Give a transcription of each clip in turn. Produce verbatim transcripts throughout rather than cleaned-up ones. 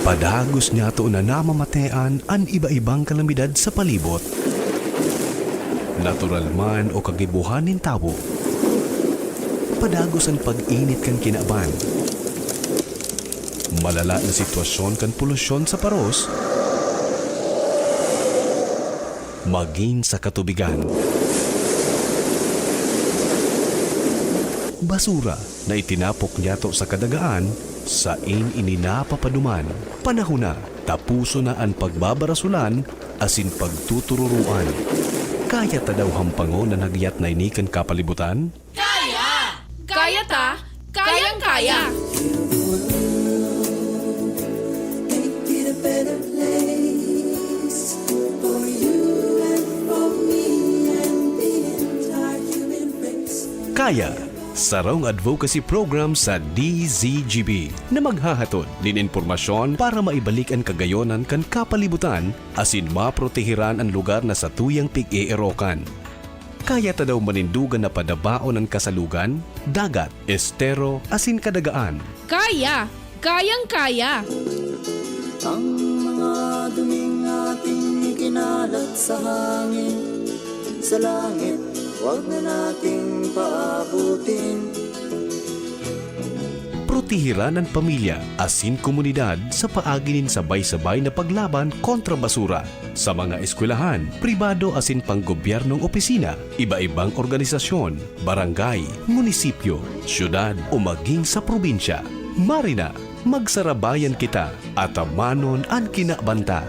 Padagos niyato na namamatean an iba-ibang kalamidad sa palibot. Natural man o kagibohan nin tawo. Padagos an pag-init kan kinaban. Malala na sitwasyon kan polusyon sa paros. Magin sa katubigan. Basura na itinapok niyato sa kadagaan, sain ini napapaduman. Panahon na, tapuson na an pagbabarasolan asin pagtutururoan. Kaya ta daw hampangon an hagyat na ini kan kapalibutan? Kaya! Kaya ta! Kayang-kaya! Make it a better place for you and for me and the entire human race. Kaya, sarong advocacy program sa D Z G B na maghahatod nin impormasyon para maibalik an kagayonan kan kapalibutan asin maproteheran an lugar na satuyang pig-eerokan. Kaya ta daw manindogan na padabaon an kasalugan, dagat, estero, asin kadagaan. Kaya! Kayang-kaya! Ang mga duming ating ikinalat sa hangin, sa langit, wag na nating paabutin. Proteheran an pamilya asin komunidad sa paagi nin sabay-sabay na paglaban kontra basura. Sa mga eskwelahan, pribado asin panggobyernong opisina, iba-ibang organisasyon, barangay, munisipyo, syudad o maging sa probinsya. Marina, magsarabayan kita, atamanon an kinabanta.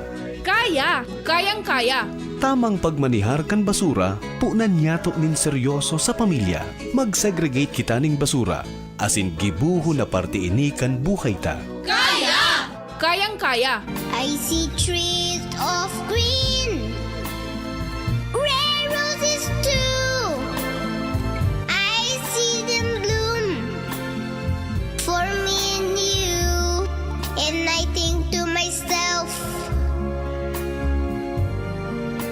Kaya! Kayang-kaya! Tamang pagmanehar kan basura, punan niyato nin seryoso sa pamilya. Mag-segregate kita ning basura, asin gibohon na parte ini kan buhay ta. Kaya! Kayang-kaya! I see trees of green, rare roses too. I see them bloom for me and you. And I think to myself,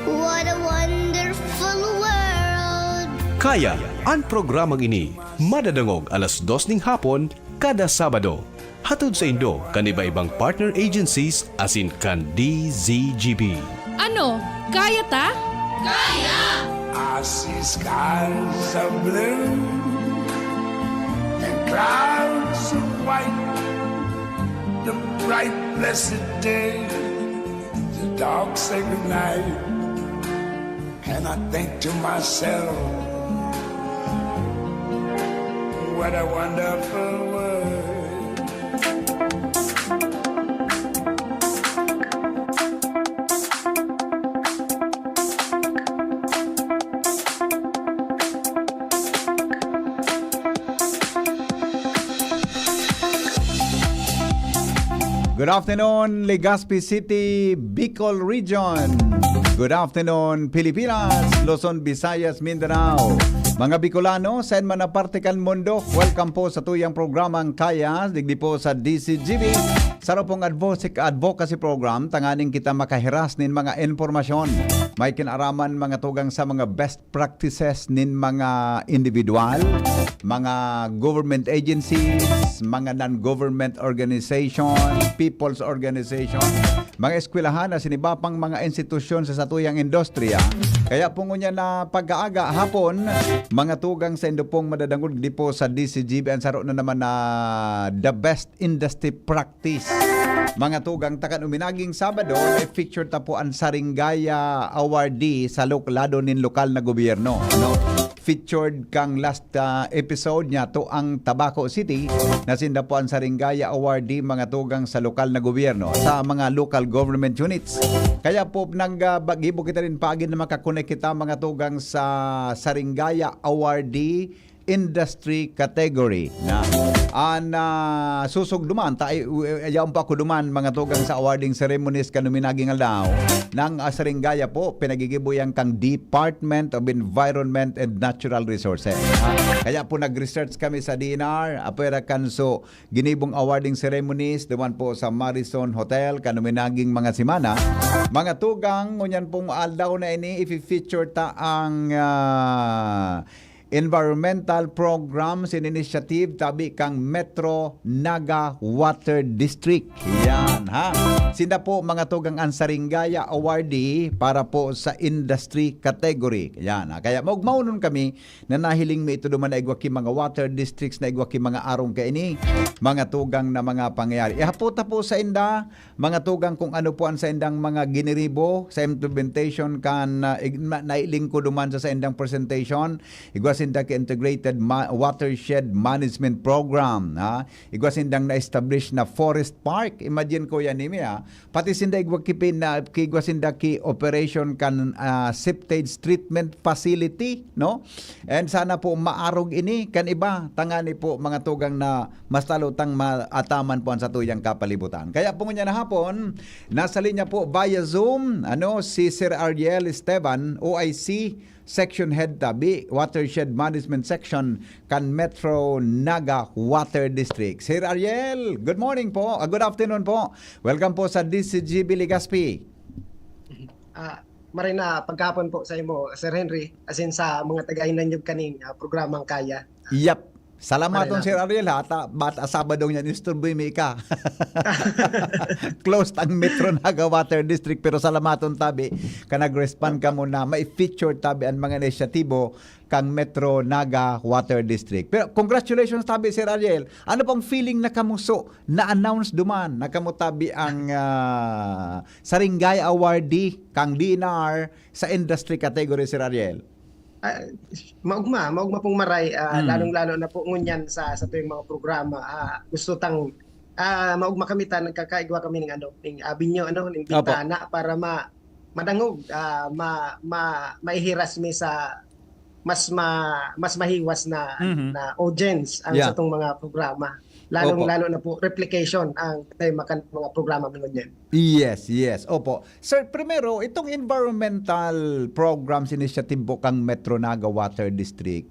what a wonderful world. Kaya, an programang ini madadangog alas dos ning hapon kada Sabado. Hatod saindo kan iba-ibang partner agencies asin kan D Z G B. Ano, kaya ta? Kaya! I see skies of blue and clouds of white. The bright blessed day, the dark sacred night. And I think to myself, what a wonderful world. Good afternoon, Legazpi City, Bicol Region. Good afternoon, Pilipinas, Luzon, Visayas, Mindanao. Mga Bicolano, saen man na parte kan mundo, welcome po sa tuyang programang Kaya, digdi po sa D Z G B. Saro pong advocacy, advocacy program, tanganing kita makahiras nin mga impormasyon. May kinaraman mga tugang sa mga best practices nin mga individual, mga government agencies, mga non-government organization, people's organization, mga eskwelahan asin iba pang mga institusyon sa satuyang industriya. Kaya po ngunyan na pag-aaga hapon, mga tugang, saindo pong madadangog digdi po sa D Z G B, an saro na naman na the best industry practice. Mga tugang, ta kan uminaging Sabado, na-feature ta po an Saringaya Awardee sa lok-, lado nin lokal na gobyerno, no? Featured kang last, ah, episode niya to ang Tabaco City, na sinda po an Saringaya Awardee, mga tugang, sa lokal na gobyerno, sa mga local government units. Kaya po, nag, ah, ba-, gibo kita rin paagi na makakonek kita, mga tugang, sa Saringaya Awardee industry category na an, ah, susog duman, ta, ay, u-, u-, yaon pa ako duman, mga tugang, sa awarding ceremonies kan uminaging aldaw, nang, ah, Saringaya po, pinagigibo yan kang Department of Environment and Natural Resources. Ah, kaya po nag-research kami sa D N R, apwera kan so ginibong awarding ceremonies, duman po sa Marison Hotel, kan uminaging mga semana. Mga tugang, ngunyan pong aldaw na ini, ifi-feature ta ang, ah, environmental programs and initiative tabi kang Metro Naga Water District. Yan, ha? Sinda po mga tugang an Saringaya Awardee para po sa industry category. Yan, ha? Kaya maugmaonon kami na nahiling mi ito duman na igwa ki mga water districts, na igwa ki mga arong kaini, mga tugang na mga pangyayari. Ihapot ta po sa inda, mga tugang, kung ano po ang saindang mga giniribo sa implementation kan, ah, ig-, na, nailingkod duman sa saindang presentation. Igwa sinda ki Integrated Ma-, Watershed Management Program, ha? Igwa sindang na-establish na Forest Park. Imagine ko yan, Nimi, ha? Pati sinda igwa ki pin-, na, igwa sinda ki operation kan, ah, septage treatment facility, no? And sana po maarog ini kan iba. Tangani po, mga tugang, na mas lalo tang maataman po ang satuyang kapalibutan. Kaya po ngunyan na hapon, nasa linya po via Zoom, ano, si Sir Ariel Esteban, O I C, Section Head tabi, Watershed Management Section kan Metro Naga Water District. Sir Ariel, good morning po. Ah, good afternoon po. Welcome po sa D Z G B Legazpi. Ah, maray na pagkahapon po sa imo, Sir Henry, asin sa mga taga-inanyog kaning, ah, programang Kaya. Yap. Salamaton, Maray na. Sir Ariel, ha? Ta, bat, ah, Sabado nyan, istorbo mi ka. Closed ang Metro Naga Water District, pero salamaton tabi ka nag-respond ka mo na may feature tabi ang mga inisyatibo kang Metro Naga Water District. Pero congratulations tabi, Sir Ariel. Ano pong feeling na kamuso na-announce duman na kamo tabi ang, ah, Saringay Awardee kang D N R sa industry category, Sir Ariel? Ah, maugma, maugma pong maray, ah, Mm. lalong-lalo na po ngunyan sa, sa tuwing mga programa, ah, gusto tang, ah, maugma kami ta nagkakaigwa kami ning ano, ning avenue, ano, ning Opo. bintana para ma-, madangog, ah, ma-, ma-, maihiras mi sa mas ma-, mas mahiwas na, Mhm. na audience ang Yeah. satong mga programa. Lalong-lalo Opo. na po, replication ang tema kan mga programa mi ngunyan. Yes, yes. Opo. Sir, primero, itong environmental programs initiative po kang Metro Naga Water District,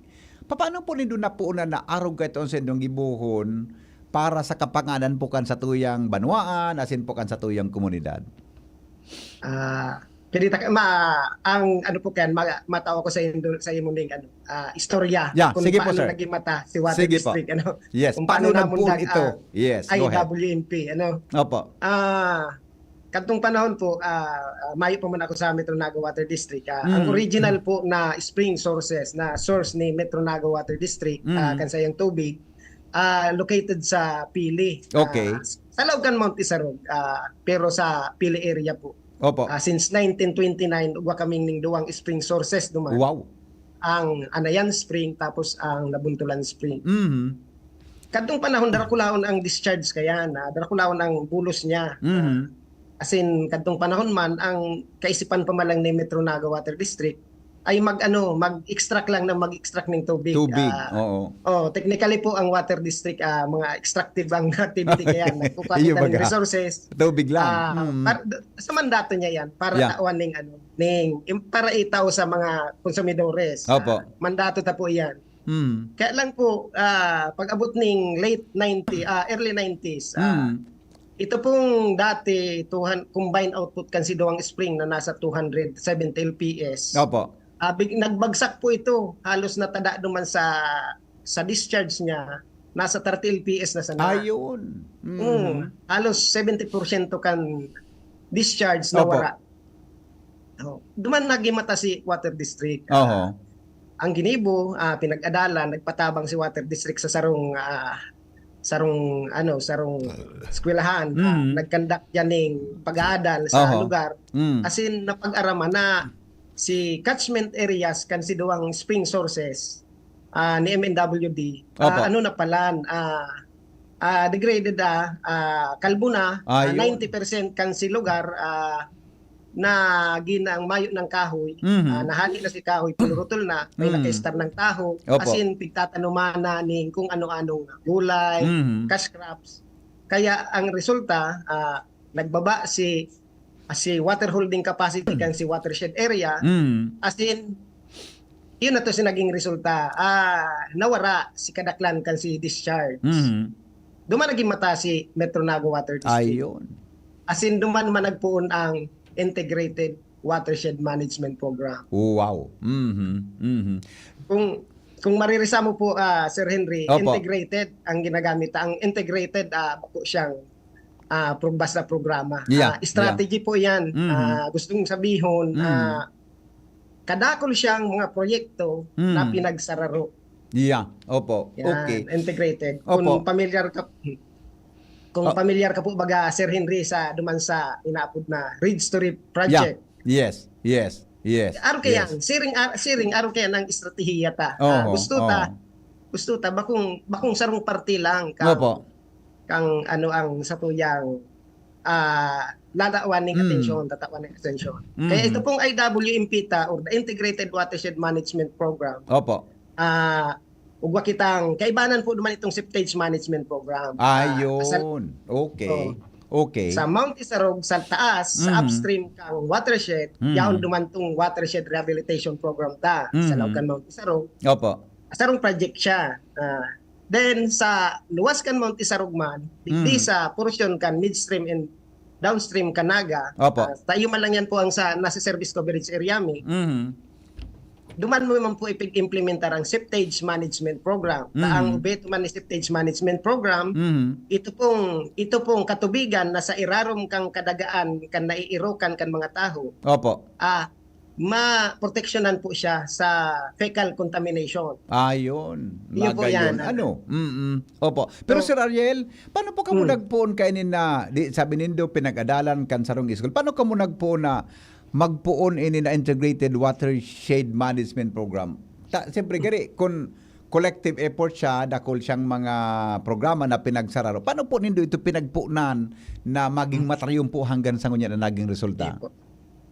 papaano po nindo napuunan na arog kaito sa indong gibohon para sa kapanganan po kan satuyang banwaan, asin po kan satuyang komunidad? Ah, pwede ta-, ma-, ang ano po kan, ma-, matao ko sa indo-, sa imo ning ano, ah, istorya Yeah, kung sige po, paano sir. naging mata si Water Sige po. District, ano, Yes, kung paano paano namon nagpoon dag-, ito? ah, Yes, go ahead. I W M P, ano. Opo. Ah, kadtong panahon po, ah, ah, mayo pa man ako sa Metro Naga Water District. Ah, ang Mm. original po na spring sources, na source ni Metro Naga Water District, ah, Mm. kan sayang tubig, ah, located sa Pili. Okay. Ah, sa laog kan Mount Isarog, ah, pero sa Pili area po. Opo. Ah, since nineteen twenty-nine, igwa kaming ning duwang spring sources duman. Wow. Ang Anayan Spring, tapos ang Nabuntulan Spring. Mhm. Kadtong panahon, darakulaon ang discharge kayan, ah, darakulaon ang bulos niya. Mhm. Ah, as in, kadtong panahon man, ang kaisipan pa man lang ni Metro Naga Water District ay mag-ano, mag-extract lang na mag-extract ning tubig. Tubig, Ah, oo. oh, technically po, ang water district, ah, mga extractive ang activity kayan. Nagkukuha Iyo kita ng baga. resources. Tubig lang. Ah, Mm. par-, sa mandato niya yan, para Yeah. tawan ning ano, ning, im-, para itaw sa mga konsumidores. Opo. Ah, mandato ta po yan. Mm. Kaya lang po, ah, pag-abot ning late ninety, ah, early nineties, ah, Mm. ito pong dati, tuhan-, combined output kan si Duwang Spring na nasa two hundred seventy L P S. Opo. Ah, big-, nagbagsak po ito. Halos natada duman sa, sa discharge niya, nasa thirty L P S na sana. Ayun. Mm. Mm. Halos seventy porsyento kan discharge Opo. nawara. Oh, duman naging mata si Water District. Ah, Oho. ang ginibo, ah, pinag-adalan, nagpatabang si Water District sa sarong, ah, sarong, ano, sarong eskwelahan. Ah, Mm. nag-conduct yan ning pag-aadal sa Oho. lugar. Mm. As in, napag-araman na si catchment areas kan si duwang spring sources, ah, ni M N W D, ah, Opo. ano na palan, ah, ah, degraded, ah, ah, kalbo na, ah, Ayun. ninety percent kan si lugar, ah, na ginang mayo ng kahoy, Mhm. ah, nahali na si kahoy, pulurutol na, may Mm. nakaistar ng taho, Opo. as in, pigtatanuman na ning kung ano-anong gulay, Mhm. cash crops. Kaya ang resulta, ah, nagbaba si, ah, si water holding capacity Mm. kan si watershed area, Mm. as in, yun na to si naging resulta. Ah, nawara si kadaklan kan si discharge. Mhm. Duman naging mata si Metro Naga Water District. Ayun. As in, duman man nagpoon ang Integrated Watershed Management Program. Wow. Mhm. Mhm. Kung, Kung maririsa mo po, ah, Sir Henry, Opo. integrated ang ginagamit. Ang integrated, ah, bako siyang, ah, pro-, basta programa. Yeah, Ah, strategy po yan. Mhm. Ah, gustong sabihon, Mhm. ah, kadakol siyang mga proyekto na Mm. pinagsararo. Yeah, opo. Yan, Okay. integrated. Opo. Kung pamilyar ka, kung Oh. pamilyar ka po, baga, Sir Henry, sa, duman sa inaapod na Ridge to Reef Project. Yeah. Yes, yes, yes, Aro yes. kayan, siring, ar-, siring, aro kayan ang estratehiya ta. Ah, Oho, gusto ta, oho. gusto ta, bakong, bakong sarong parte lang kang, Opo. kang ano ang satuyang, ah, lalawan ning Mm. atensyon, tatawan ning atensyon. Kaya ito Mhm. pong I W M P ta or the Integrated Watershed Management Program, Opo. ah, ugwa kitang, kaibanan po naman itong septage management program. Ah, Ayun. Okay. Oo. Okay. Sa Mount Isarog, sa taas, sa Mhm. upstream kang watershed, Mhm. yaon duman tong watershed rehabilitation program ta sa Mhm. laog kan Mount Isarog. Opo. Sarong project siya. Ah, then, sa luwas kan Mount Isarog man, digdi Mhm. sa portion kan midstream and downstream kan Naga, Opo. ah, tayo man lang yan po ang sa, nasa service coverage area mi. Mhm. Duman mo man po ipig-implementar ang septage management program. Ta ang Mhm. obheto man ni septage management program, Mhm. ito pong, ito pong katubigan na sa irarom kang kadagaan kan naiirokan kan mga tawo, Opo. ah, maproteksyonan po siya sa fecal contamination. Ayun. Iyo po Magayon. yan, ah. Ano? Mm-mm. Opo. Pero So Sir Ariel, paano po kamo Hmm. nagpoon kaini na, di, sabi nindo, pinag-adalan kan sarong school? Paano kamo nagpoon na magpoon ini na Integrated Watershed Management Program? Ta-, siyempre, Hmm. gari, kun collective effort siya, dakul siyang mga programa na pinagsararo. Paano po nindo ito pinagpunan na maging Hmm. matarayom po hanggang sa ngunyan na naging resulta? Iyo po.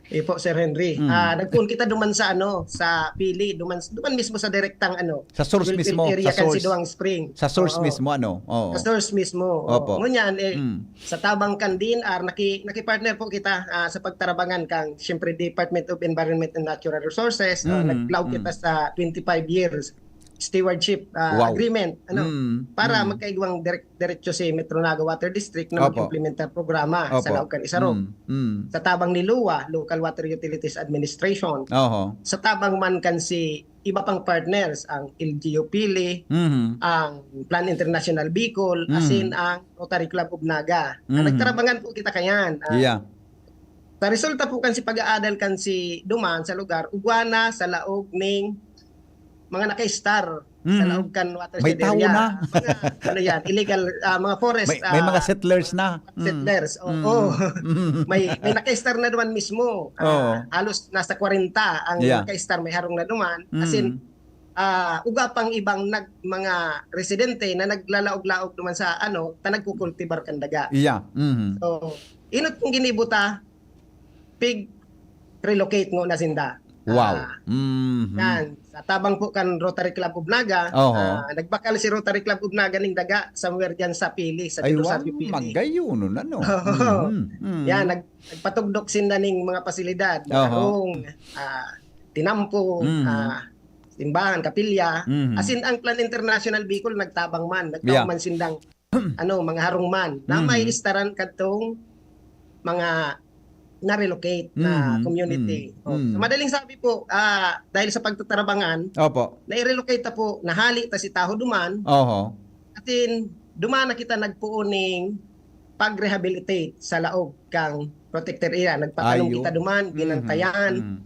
Iyo po, Sir Henry. Hmm. Ah, nagpoon kita duman sa, ano, sa Pili, duman, duman mismo sa direktang, ano, Sa source wellfield mismo, area sa kan source. Siduang Spring. Sa source Oo. mismo, ano? Oo. Sa source mismo, oo. Opo. Ngunyan, eh, Hmm. sa tabang kan D N R, naki-, naki-partner po kita, ah, sa pagtarabangan kang, siyempre, Department of Environment and Natural Resources. Ah, Mhm. naglaog kita Mm. sa twenty-five years stewardship, ah, Wow. agreement, ano, Mm. para Mm. magkaigwang direk-, diretso si Metro Naga Water District na Opo. mag-implementar programa sa Opo. laog kan Isarog. Mm. Mm. Sa tabang ni lua, Local Water Utilities Administration. Oho. Sa tabang man kan si iba pang partners, ang L G U Pili, Mhm. ang Plan International Bicol, Mm. asin ang Rotary Club of Naga. Ah, Mm. nagtarabangan po kita kayan. Ah, Yeah. sa resulta po kan si pag-aadal kan si duman sa lugar, ugwa na sa laog ning mga naka-star sa Mm. laog kan watershed May tawo area. na. Mga, ano yan, illegal, ah, mga forest, May, may mga ah, settlers na. Mm. settlers, oo. Mm. Mm. May, may naka-star na duman mismo. Ah, Oo. halos nasa kwarenta ang Yeah. naka-star may harong na duman. As in, Mm. ah, uga pang ibang nag-, mga residente na naglalaog-laog duman sa, ano, ta nagkukultibar kan daga. Yeah. Mhm. So, inot kong ginibo ta, pig-relocate ngona sinda. Wow. Ah, Mhm. yan. Sa tabang po kan Rotary Club of Naga, Oho. ah, nagbakal si Rotary Club of Naga ning daga somewhere dyan sa Pili, sa Ay, Dinosario, wow, Pili. Magayon, ano? Oo. Mhm. Mhm. Yan, nag-, nagpatugdok sinda ning mga pasilidad, Oho. harong, ah, tinampo, Mhm. ah, simbahan, kapilya. Mhm. As in, ang Plan International Bicol nagtabang man, nagtabang Yeah. man sindang ano, mga harong man, na may Mhm. istaran kadtong mga na-relocate na Mhm. community. Mhm. Oh, sa Mhm. madaling sabi po, ah, dahil sa pagtatarabangan, Opo. nai-relocate ta po, nahali ta si taho duman. Oho. Asin, duman na kita nagpoon ning pag-rehabilitate sa laog kang protected area. Nagpatanom Ayo. kita duman, Mhm. binantayan. Mhm.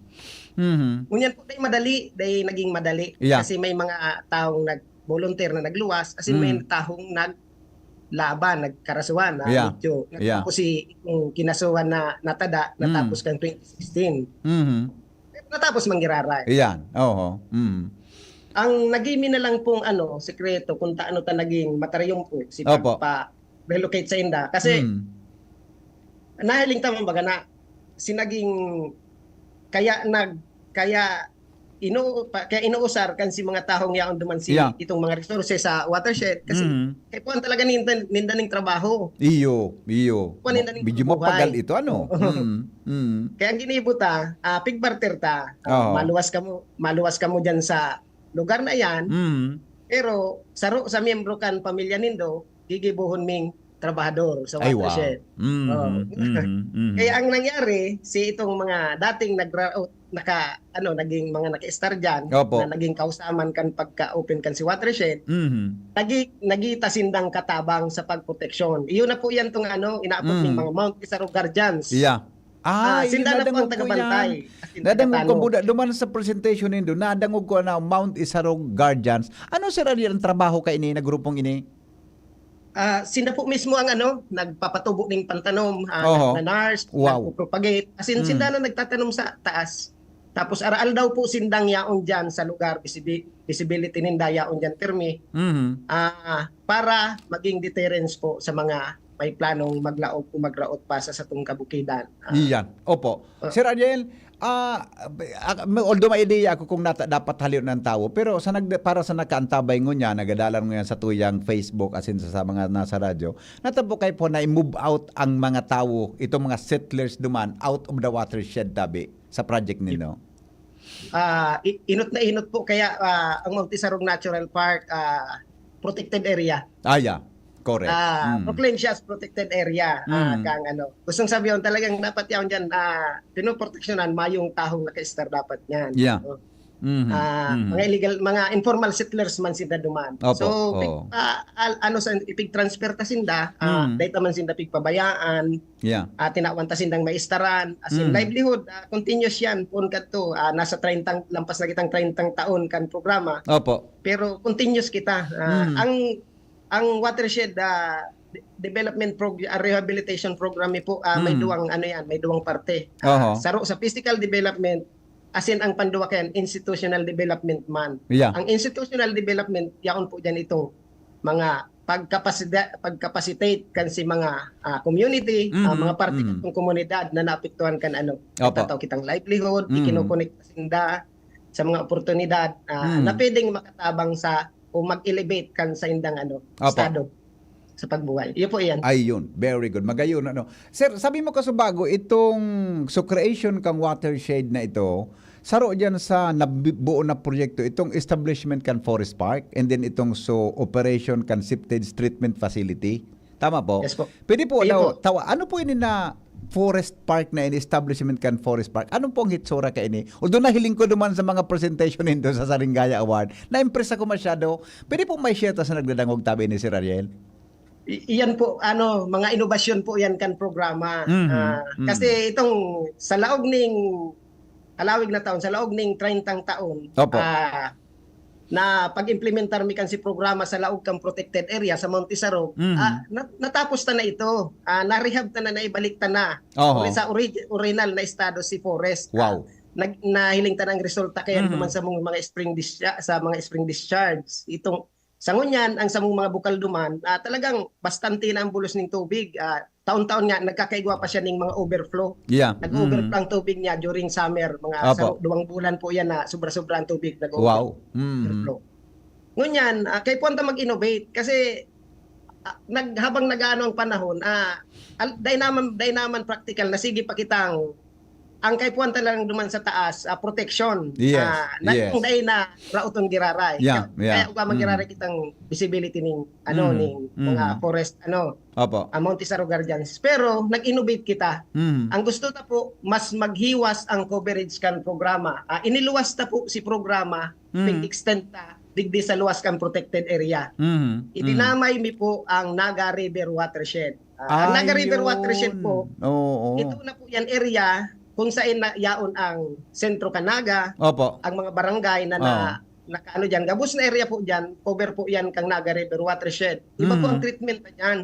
Mhm. Ngunyan po, dai madali, dai naging madali. Yeah. Kasi may mga, ah, taong nag-volunteer na nagluwas, asin may Mm. tahong naglaban, nagkarasuhan na Yeah. medyo Yeah. nagtapos si, yung kinasuhan na natada, Mm. natapos kang twenty sixteen. Mhm. Pero natapos manggiraray. Iyan, oho. Mm. Ang nagimi na lang pong ano, sekreto kung taano ta naging matarayumpo si Opo. pagpa-relocate sa inda. Kasi Mm. nahiling ta man baga na si naging kaya nag-, kaya ino-, pa-, kaya inuusar kan si mga tahong yaon duman si Yeah. itong mga resources sa watershed. Kasi Mm. kaya kuwan talaga ninda, ninda ning trabaho. Iyo, iyo. Kuwan ninda ning Medyo pagbuhay. mapagal ito, ano? Oo. Mm, mm. Kaya ang ginibo ta, ah, pigbarter ta. Ah, Oo. maluwas kamo, maluwas kamo dyan sa lugar na yan. Mm. Pero saro sa miyembro kan pamilya nindo, gigibohon ming trabahador sa Ay, wow. watershed. Mhm, Oh. mhm, mhm. Kaya ang nangyari, si itong mga dating nagra-, naka, ano, naging mga naka-estar dyan, Opo. na naging kausaman kan pagka-open kan si watershed, Mhm. nagi-, nagita sindang katabang sa pagproteksyon. Iyon na po yan tong, ano, inaapod ning Mm. mga Mount Isarog Guardians. Yeah. Ah, Ah, yun, sinda na po ang nadangog ko tagabantay. yan. As in, Nadangog ko, tagatanod. buda, duman sa presentation nindo, nadangog ko na Mount Isarog Guardians. Ano, Sir Ariel, ang trabaho kaini na grupong ini? Ah, sinda po mismo ang ano, nagpapatubo ning pantanom, ah, Oho. nagna-nurse, Wow. nagpo-propagate. As in, Mm. sinda na nagtatanom sa taas. Tapos, aroaldaw po sindang yaon diyan sa lugar, visibi-, visibility ninda yaon diyan, pirmi. Mhm. Ah, para maging deterrence po sa mga may planong maglaog o magraot pa sa satong kabukidan. Ah. Iyan. Opo. Ah. Sir Ariel, ah, ah, although may ideya ako kung nata-, dapat halion ng tawo, pero sa nag-, para sa nakaantabay ngunyan, nagadalan ngunyan sa tuyang Facebook, asin sa, sa mga nasa radyo, natabo kayo po na i-move out ang mga tawo, itong mga settlers duman, out of the watershed, tabi, sa project ninyo? Ah, i-, inot na inot po. Kaya, ah, ang Mount Isarog Natural Park, ah, protected area. Ah, yeah. Correct. Ah, Mm. proclaimed siya as protected area. Ah, Mm. kang ano. Gustong sabihin, talagang dapat yaon dyan, ah, pinoproteksyonan, mayong tahong naka-estar dapat niyan. Yeah. So, Mhm. ah, Mhm. mga illegal, mga informal settlers man sila duman. Opo. So, Oo. pig-, ah, al-, ano sa, ipig-transfer ta sinda, ah, Mm. dahil ta man sinda pigpabayaan, Yeah. ah, tinawan ta sindang maistaran, as in, Mm. livelihood, ah, continuous yan, poon kadto, ah, nasa treinta, lampas na kitang treinta taon kan programa. Opo. Pero continuous kita. Ah, Mm. ang, ang watershed, ah, de-, development prog-, ah, rehabilitation program ni po, ah, may Mm. duwang, ano yan, may duwang parte. Ah, Oho. saro sa physical development, as in, ang panduwa kayan, institutional development man. Yeah. Ang institutional development, yaon po dyan itong mga pagkapasida-, pagcapacitate kan si mga, ah, community, ah, Mm, mga parte mm. kan komunidad na naapektuhan kan ano, Opo. nagtatao kitang livelihood, Mm. ikinokonekta sinda sa mga oportunidad, ah, Mm. na pwedeng makatabang sa o mag-elevate kan sa indang ano, Opo. estado sa pagbuhay. Iyo po iyan. Ayun, very good. Magayon, ano. Sir, sabi mo kasubago, itong so creation kang watershed na ito, saro dyan sa nabi-, buo na proyekto, itong establishment kan Forest Park, and then itong so operation kan Septage Treatment Facility. Tama po? Yes po. Pwede po, Iyo daw, po. tawa-, ano po ini na forest park na ini, establishment kan forest park? Ano po ang hitsura ka ini? Although nahiling ko duman sa mga presentation nindo sa Saringaya Award, na-impress ako masyado. Pwede po may share ta sa nagdadangog tabi ni Sir Ariel? I-, iyan po, ano, mga inobasyon po yan kan programa. Mhm, Ah, mhm. kasi itong sa laog ning halawig na taon, sa laog ning treinta taon, Opo. ah, na pag-implementar mi kan si programa sa laog kan protected area sa Mount Isarog, Mhm. ah, na-, natapos ta na ito. Ah, na-rehab ta na, naibalik ta na. Oho. Uli sa ori-, original na estado si forest. Wow. Ah, nag-, nahiling ta na ang resulta kaya Mhm. naman sa mga, mga spring discha-, sa mga spring discharge. Itong, sa ngunyan, ang samong mga bukal duman, ah, talagang bastante na ang bulos ning tubig. Ah, taon-taon nga, nagkakaigwa pa siya ning mga overflow. Yeah. Nag-overflow Mm. ang tubig niya during summer, mga Apo. sa duwang bulan po yan na sobra-sobra ang tubig, nag-overflow. Wow. Mm. Ngunyan, ah, kaipuhan ta mag-innovate kasi, ah, nag-, habang nag-aano ang panahon, ah, al-, dai naman, dai naman practical na sige pa kitang, ang kaipuhan ta lang duman sa taas, ah, protection. Yes, Ah, na yes. kung dai na raoton giraray. Yeah, Kaya, yeah. kaya ugwa man Mm. giraray kitang visibility ning, ano, Mm, ning mga mm. forest, ano, Opo. ah, Mount Isaro Guardians. Pero nag-innovate kita. Mm. Ang gusto ta po, mas maghiwas ang coverage kan programa. Ah, iniluwas ta po si programa, Mm. pig-extend ta digdi sa luwas kan protected area. Mm, mm. Itinamay mi po ang Naga River Watershed. Ah, ang Naga River Ayun. Watershed po, Oo. ito na po yan area kung saan na, yaon ang sentro kan Naga, Opo. ang mga barangay na, na Oo. nakaano dyan. Gabos na area po dyan, cover po yan kang Naga River Watershed. Iba po ang Mm. treatment na dyan.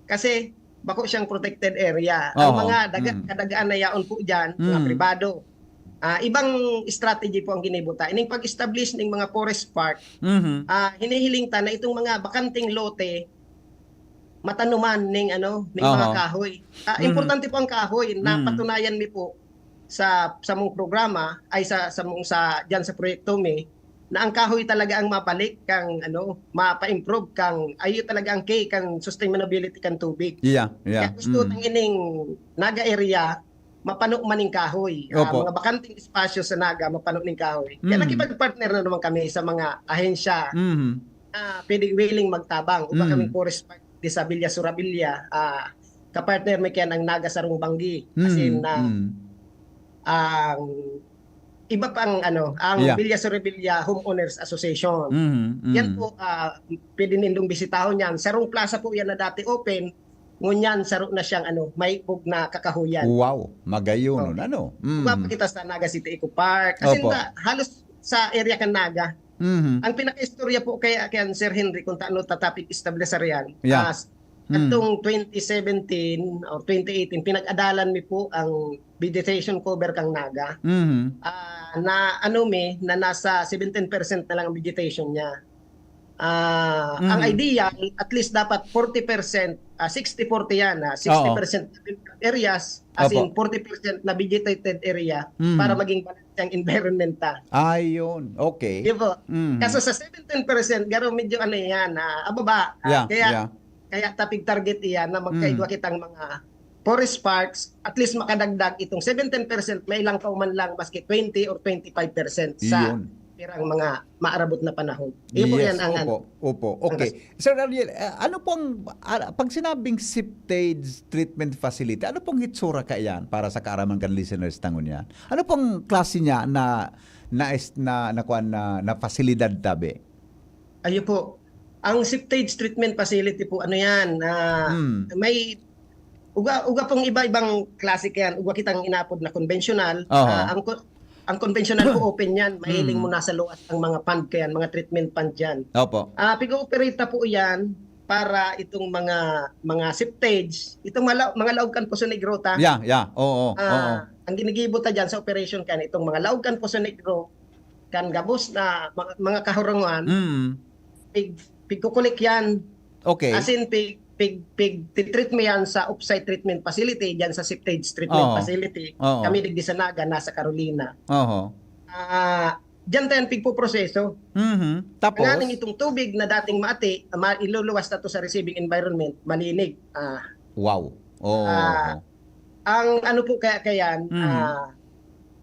Kasi bako siyang protected area. Ang Oho. mga daga-, Mm. kadagaan na yaon po dyan, mga Mm. pribado. Ah, ibang strategy po ang ginibo ta. Ining pag-establish ning mga forest park, Mhm. ah, hinihiling ta na itong mga bakanteng lote, matanuman ning ano, ning mga Oho. kahoy. Ah, Mhm. importante po ang kahoy. Mm. Napatunayan mi po sa, sa mong programa, ay sa, sa mong sa, dyan sa proyekto mi, na ang kahoy talaga ang mabalik kang ano, mapa-improve kang, ayo talaga ang key kang sustainability kang tubig. Yeah, yeah. Kaya gusto Mm. tang ining Naga area, mapano man ning kahoy. Ah, Opo. mga bakanting espasyo sa Naga, mapano ning kahoy. Kaya Mm. nakipag-partner na naman kami sa mga ahensya Mhm. na pwede, willing magtabang. Uba Mm. kaming forest park di sa Villa Sorabella, ah, kapartner mi kayan ang Naga Sarong Banggi. As in, Mm, ah, mm. ang iba pang ano, ang Yeah. Villa Sorabella Homeowners Association. Mhm, Yan mhm. po, ah, pwede nindong bisitahon yan. Sarong plaza po yan na dati open, ngunyan saro na siyang ano, may bug na kakahuyan. Wow, magayon, Oh. ano? Diba, Mhm. pakita sa Naga City Eco Park. As in, Opo. ta-, halos sa area kan Naga. Mhm. Ang pinakaistorya po kay, kay Sir Henry, kung taano ta topic establishar yan, Yeah. as Mm. atong twenty seventeen or twenty eighteen, pinag-adalan mi po ang vegetation cover kang Naga. Mhm. Ah, na ano mi, na nasa seventeen percent na lang ang vegetation niya. Ah, ang Mhm. ideal, at least dapat forty percent, ah, sixty forty yan, ah, Oo. sixty percent areas, as Opo. in forty percent na vegetated area Mhm. para maging balance ang environment ta. Ayun, okay. Di ba? Mhm. Kaso sa seventeen percent, garo medyo ano yan, ah, ababa. Ah, Yeah, kaya, yeah. kaya tapig target iyan na magkaigwa Mhm. kitang mga forest parks, at least makadagdag itong seventeen percent, mailangkaw man lang maski twenty or twenty-five percent sa Iyon. pirang mga maarabot na panahon. Iyo po Yes, yan ang ano. opo, opo. Ang Okay. kas- Sir Ariel, ah, ano pong, ah, pag sinabing septage treatment facility, ano pong hitsura kaiyan para sa kaaraman kan listeners ta ngunyan? Ano pong klase niya na, na, na, na, kuwan, na, na pasilidad tabi? Ayo po. Ang septage treatment facility po, ano yan, ah, Hmm. may uga, uga pong iba-ibang klase yan. Uga kitang inapod na konbensyonal. Oho. Ah, ang ko-, ang konbensyonal po, open yan. Mahiling Hmm. mo nasa luwas ang mga pond kayan, mga treatment pond yan. Opo. Ah, pig-ooperate po yan para itong mga, mga septage, itong mga, la-, mga laog kan Poso Negro ta. Yeah, yeah. Oo, oo. Ah, ang ginigibo ta dyan sa operation kan itong mga laog kan Poso Negro, kan gabos na mga, mga kahurungan, Mm. pig-, pigkukulik yan. Okay. As in, pig, pig, pig, titreat mo yan sa offsite treatment facility, dyan sa septage treatment Oo. facility. Oo. Kami digdi sa Naga, nasa Carolina. Oho. Ah, dyan tayo pigpoproseso. Mhm. Tapos? Tanganing itong tubig na dating maati, ma-, iluluwas na to sa receiving environment, malinig. Ah. Wow. Oo. Ah, ang ano po kaya, kayan, Mhm. ah,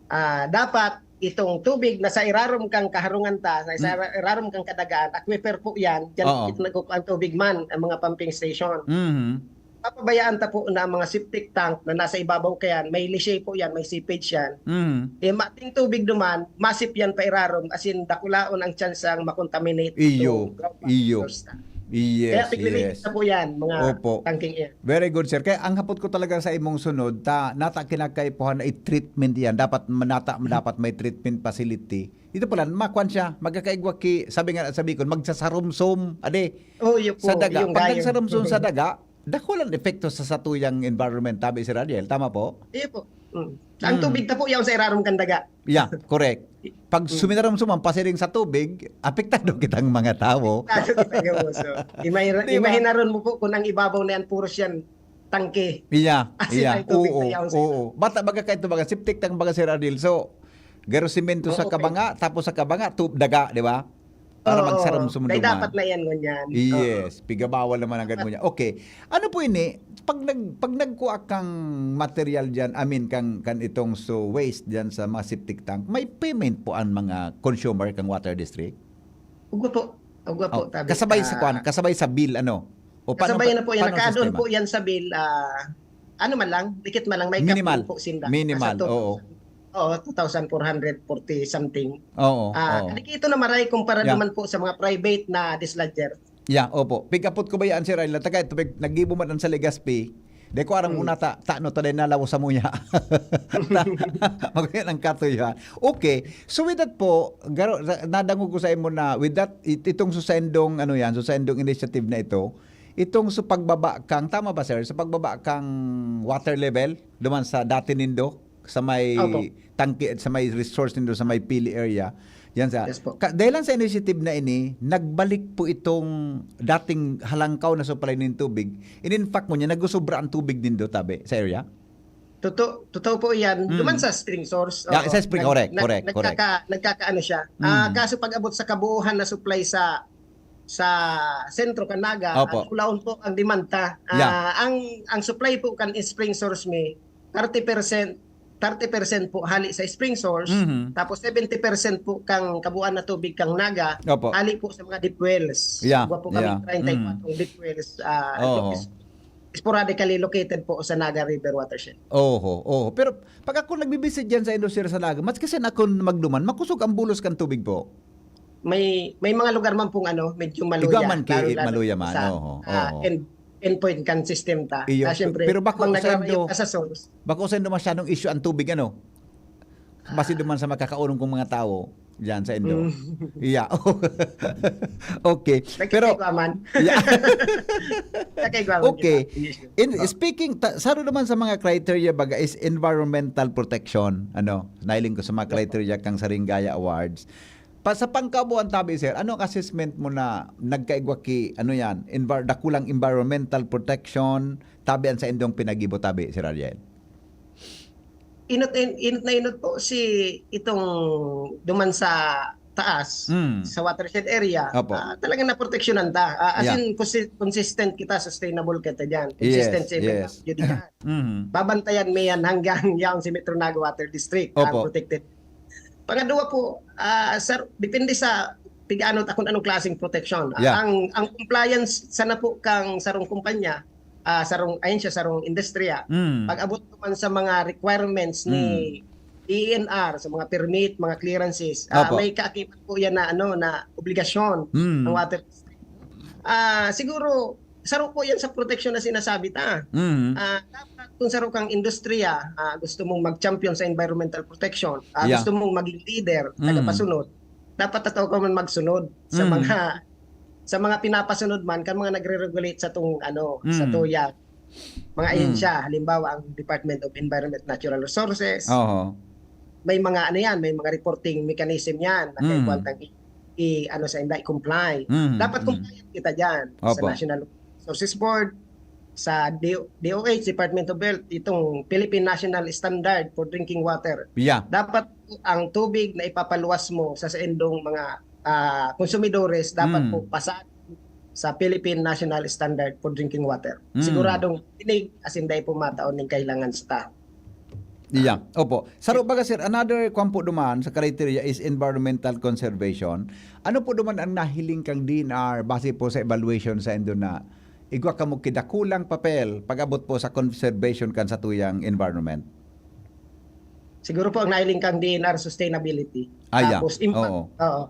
ah, dapat itong tubig na sa irarom kang kaharungan ta, sa, sa Hmm. irarom kang kadagaan, aquifer po yan, dyan Oo. ito nagkukuha ang tubig man, ang mga pumping station. Mhm. Papabayaan ta po na ang mga septic tank na nasa ibabaw kayan, may leachate po yan, may seepage yan. Mhm. Eh, mating tubig duman, masip yan pa irarom, as in, dakulaon ang tsansang makontaminate Iyo, itong groundwater iyo. source na. Yes, Kaya piglilinis yes. na po yan, mga Opo. tangking yan. Very good, sir. Kaya ang hapot ko talaga sa imong sunod, ta, nata kinakaipuhan na i-treatment yan. Dapat manata, dapat may treatment facility. Ito pala, makwan siya, magkakaigwa ki, sabi nga, sabi ko, magsasarumsum, ade, Oh, iyo po, sa daga. yung Pag gayon. nagsarumsum sa daga, dakulang epekto sa satuyang environment, tabi si Radiel. Tama po? Iyo po. Mm. Ang Mm. tubig ta po yan sa irarom kan daga. Yeah, correct. Pag Mm. suminarumsum ang pasiring sa tubig, apektado kitang mga tawo. Apektado kita, iyo po. So, imahira-, Di ba? imahinaron mo po kung ang ibabaw na yan, puro siyan tangke. Iya, As in, iya. ang tubig Oo, na yaon sa oo. Bata, baga kayo ito, baga septic tank, baga, Sir Adil. So, garo semento sa Oo, kabanga, tapos sa kabanga, tu-, daga, di ba? Para Oo, magsarumsum kaya duman. dapat na yan, ngunyan. Oo. Yes, pigabawal naman ang Dapat ganyan. Okay. Ano po ini? Pag nag-, pag nagkuha kang material dyan, I mean, kang, kan itong so waste dyan sa mga septic tank, may payment po ang mga consumer kang water district? Ugwa po. Ugwa po, Oh, tabi. kasabay sa Ah, kwan, kasabay sa bill, ano? O paano kasabay pa, na po yan. paano ang Naka-add-on sistema? po yan sa bill. Ah, ano man lang, dikit man lang, may cap Minimal. po sinda. Minimal, Nasa two thousand, oo. oo, two thousand four hundred forty something. Oo, Ah, oo. kadikito na maray kumpara Yeah. naman po sa mga private na dislodger. Yeah, opo. Pigkapot ko ba yan, Sir Ayla? Taga ito, pig-, naggibo man ang sa Legazpi. Di ko aram Hmm. kung nata-, tano ta din nalaw sa muya. Magayon ang katuya. Okay. So with that po, garo-, na-, nadangog ko sa imo na with that, it-, itong susaindong, ano yan, susaindong initiative na ito, itong sa pagbaba kang, tama ba, sir? Sa pagbaba kang water level, duman sa dati nindo, sa may Opo. tangke, sa may resource nindo, sa may Pili area. Yan sa, Yes po. ka-, dahil lang sa initiative na ini, nagbalik po itong dating halangkaw na supply nin tubig. In, in fact mo niya, nagusubra ang tubig nindo, tabi, sa area? Totoo, totoo po yan. Mm. Duman sa spring source, Yeah, oo. sa spring, Nag-, correct, nag-, correct, correct. nagkaka-, nagkakaano siya. Mm. Ah, kaso pag abot sa kabuuhan na supply sa, sa sentro kan Naga, Opo. at ulaon po ang demand ta. Ah, Yeah. ang, ang supply po kan spring source mi, thirty percent thirty percent po hali sa spring source, Mhm. tapos seventy percent po kang kabuuan na tubig kang Naga, Opo. hali po sa mga deep wells. Yeah, Igwa po kami yeah. treinta y cuatro deep wells, ah, Oo. is- sporadically located po sa Naga River watershed. Oho, oho. Pero pag ako nagbibisit dyan sa Indosir sa Naga, maski sa akon magduman, makusog ang bulos kan tubig po. May may mga lugar man pong ano, medyo maluya. Igwa man ki-, lalo-lalo maluya man, sa, oho, ah, oho. end, end point kan sistema. Iyo, Ah, syempre, pero bako habang sa naglalayo Indo-, ka sa source, bako sa Indo masyadong issue ang tubig, ano? Basi duman sa makakaurong kong mga tao, dyan sa Indo. Mm. Yeah. Okay. Pero, Nagkikigwa man. Yeah. Nagkikigwa man Okay. kita. Yes, sir. In Oh. speaking, ta, saro naman sa mga criteria baga is environmental protection, ano, nailing ko sa mga criteria kang Saringaya Awards. Pa, sa pangkabuan tabi, sir, ano ang assessment mo na nagkaigwa ki, ano yan, envir- dakulang environmental protection, tabi an sa indong pinagibo tabi, Sir Ariel? Inot, in, inot na inot po si itong duman sa taas, Mm. sa watershed area, Opo. ah, talagang naproteksyonan ta. Ah, as Yeah. in, consi-, consistent kita, sustainable kita dyan. Yes, Consistent sa yes. P W D dyan. Mhm. Babantayan mi yan hanggang yaon si Metro Naga Water District, ang Opo. protected. Pangadwa po, ah, sir, depende sa tig-ano ta kung anong klaseng protection. Ah, Yeah. ang ang compliance sana po kang sarong kumpanya, ah, sarong ahensya, sarong industriya, Mm. pag-abot naman sa mga requirements ni Mm. D E N R, sa mga permit, mga clearances, ah, Opo. may kaakibat po yan na, ano, na obligasyon Mm. ng water. Ah, siguro, saro po yan sa proteksyon na sinasabi ta. Mm. Ah, dapat kung saro kang industriya, ah, gusto mong mag-champion sa environmental protection, ah, Yeah. gusto mong maging leader, Mm. tagapasunod, dapat tataw ka man magsunod sa Mm. mga sa mga pinapasunod man kan mga nagre-regulate sa tong ano, sa Mm. tuya. Mga Mm. ahensya, halimbawa ang Department of Environment, Natural Resources. Oho. May mga ano yan, may mga reporting mechanism yan na Mm. kaipuhan tang i, i- ano sa inda, i-comply. Mm, Dapat mm. compliant kita dyan sa Opo. National Resources Board, sa D O, D O H, Department of Health, itong Philippine National Standard for Drinking Water. Yeah. Dapat ang tubig na ipapaluwas mo sa saindong mga ah, konsumidores dapat Mm. po pasado sa Philippine National Standard for Drinking Water. Mm. Siguradong inig asin dai po mataon ning kahilangan sa tawo. Yeah. Opo. Saro baga, sir, another kwan po duman sa criteria is environmental conservation. Ano po duman ang nahiling kang D N R base po sa evaluation sa indo na igwa kamo kidakulang papel pag-abot po sa conservation kan satuyang environment? Siguro po ang nahiling kang D N R, sustainability. Ah, yeah. Tapos impact. Oo. Oo.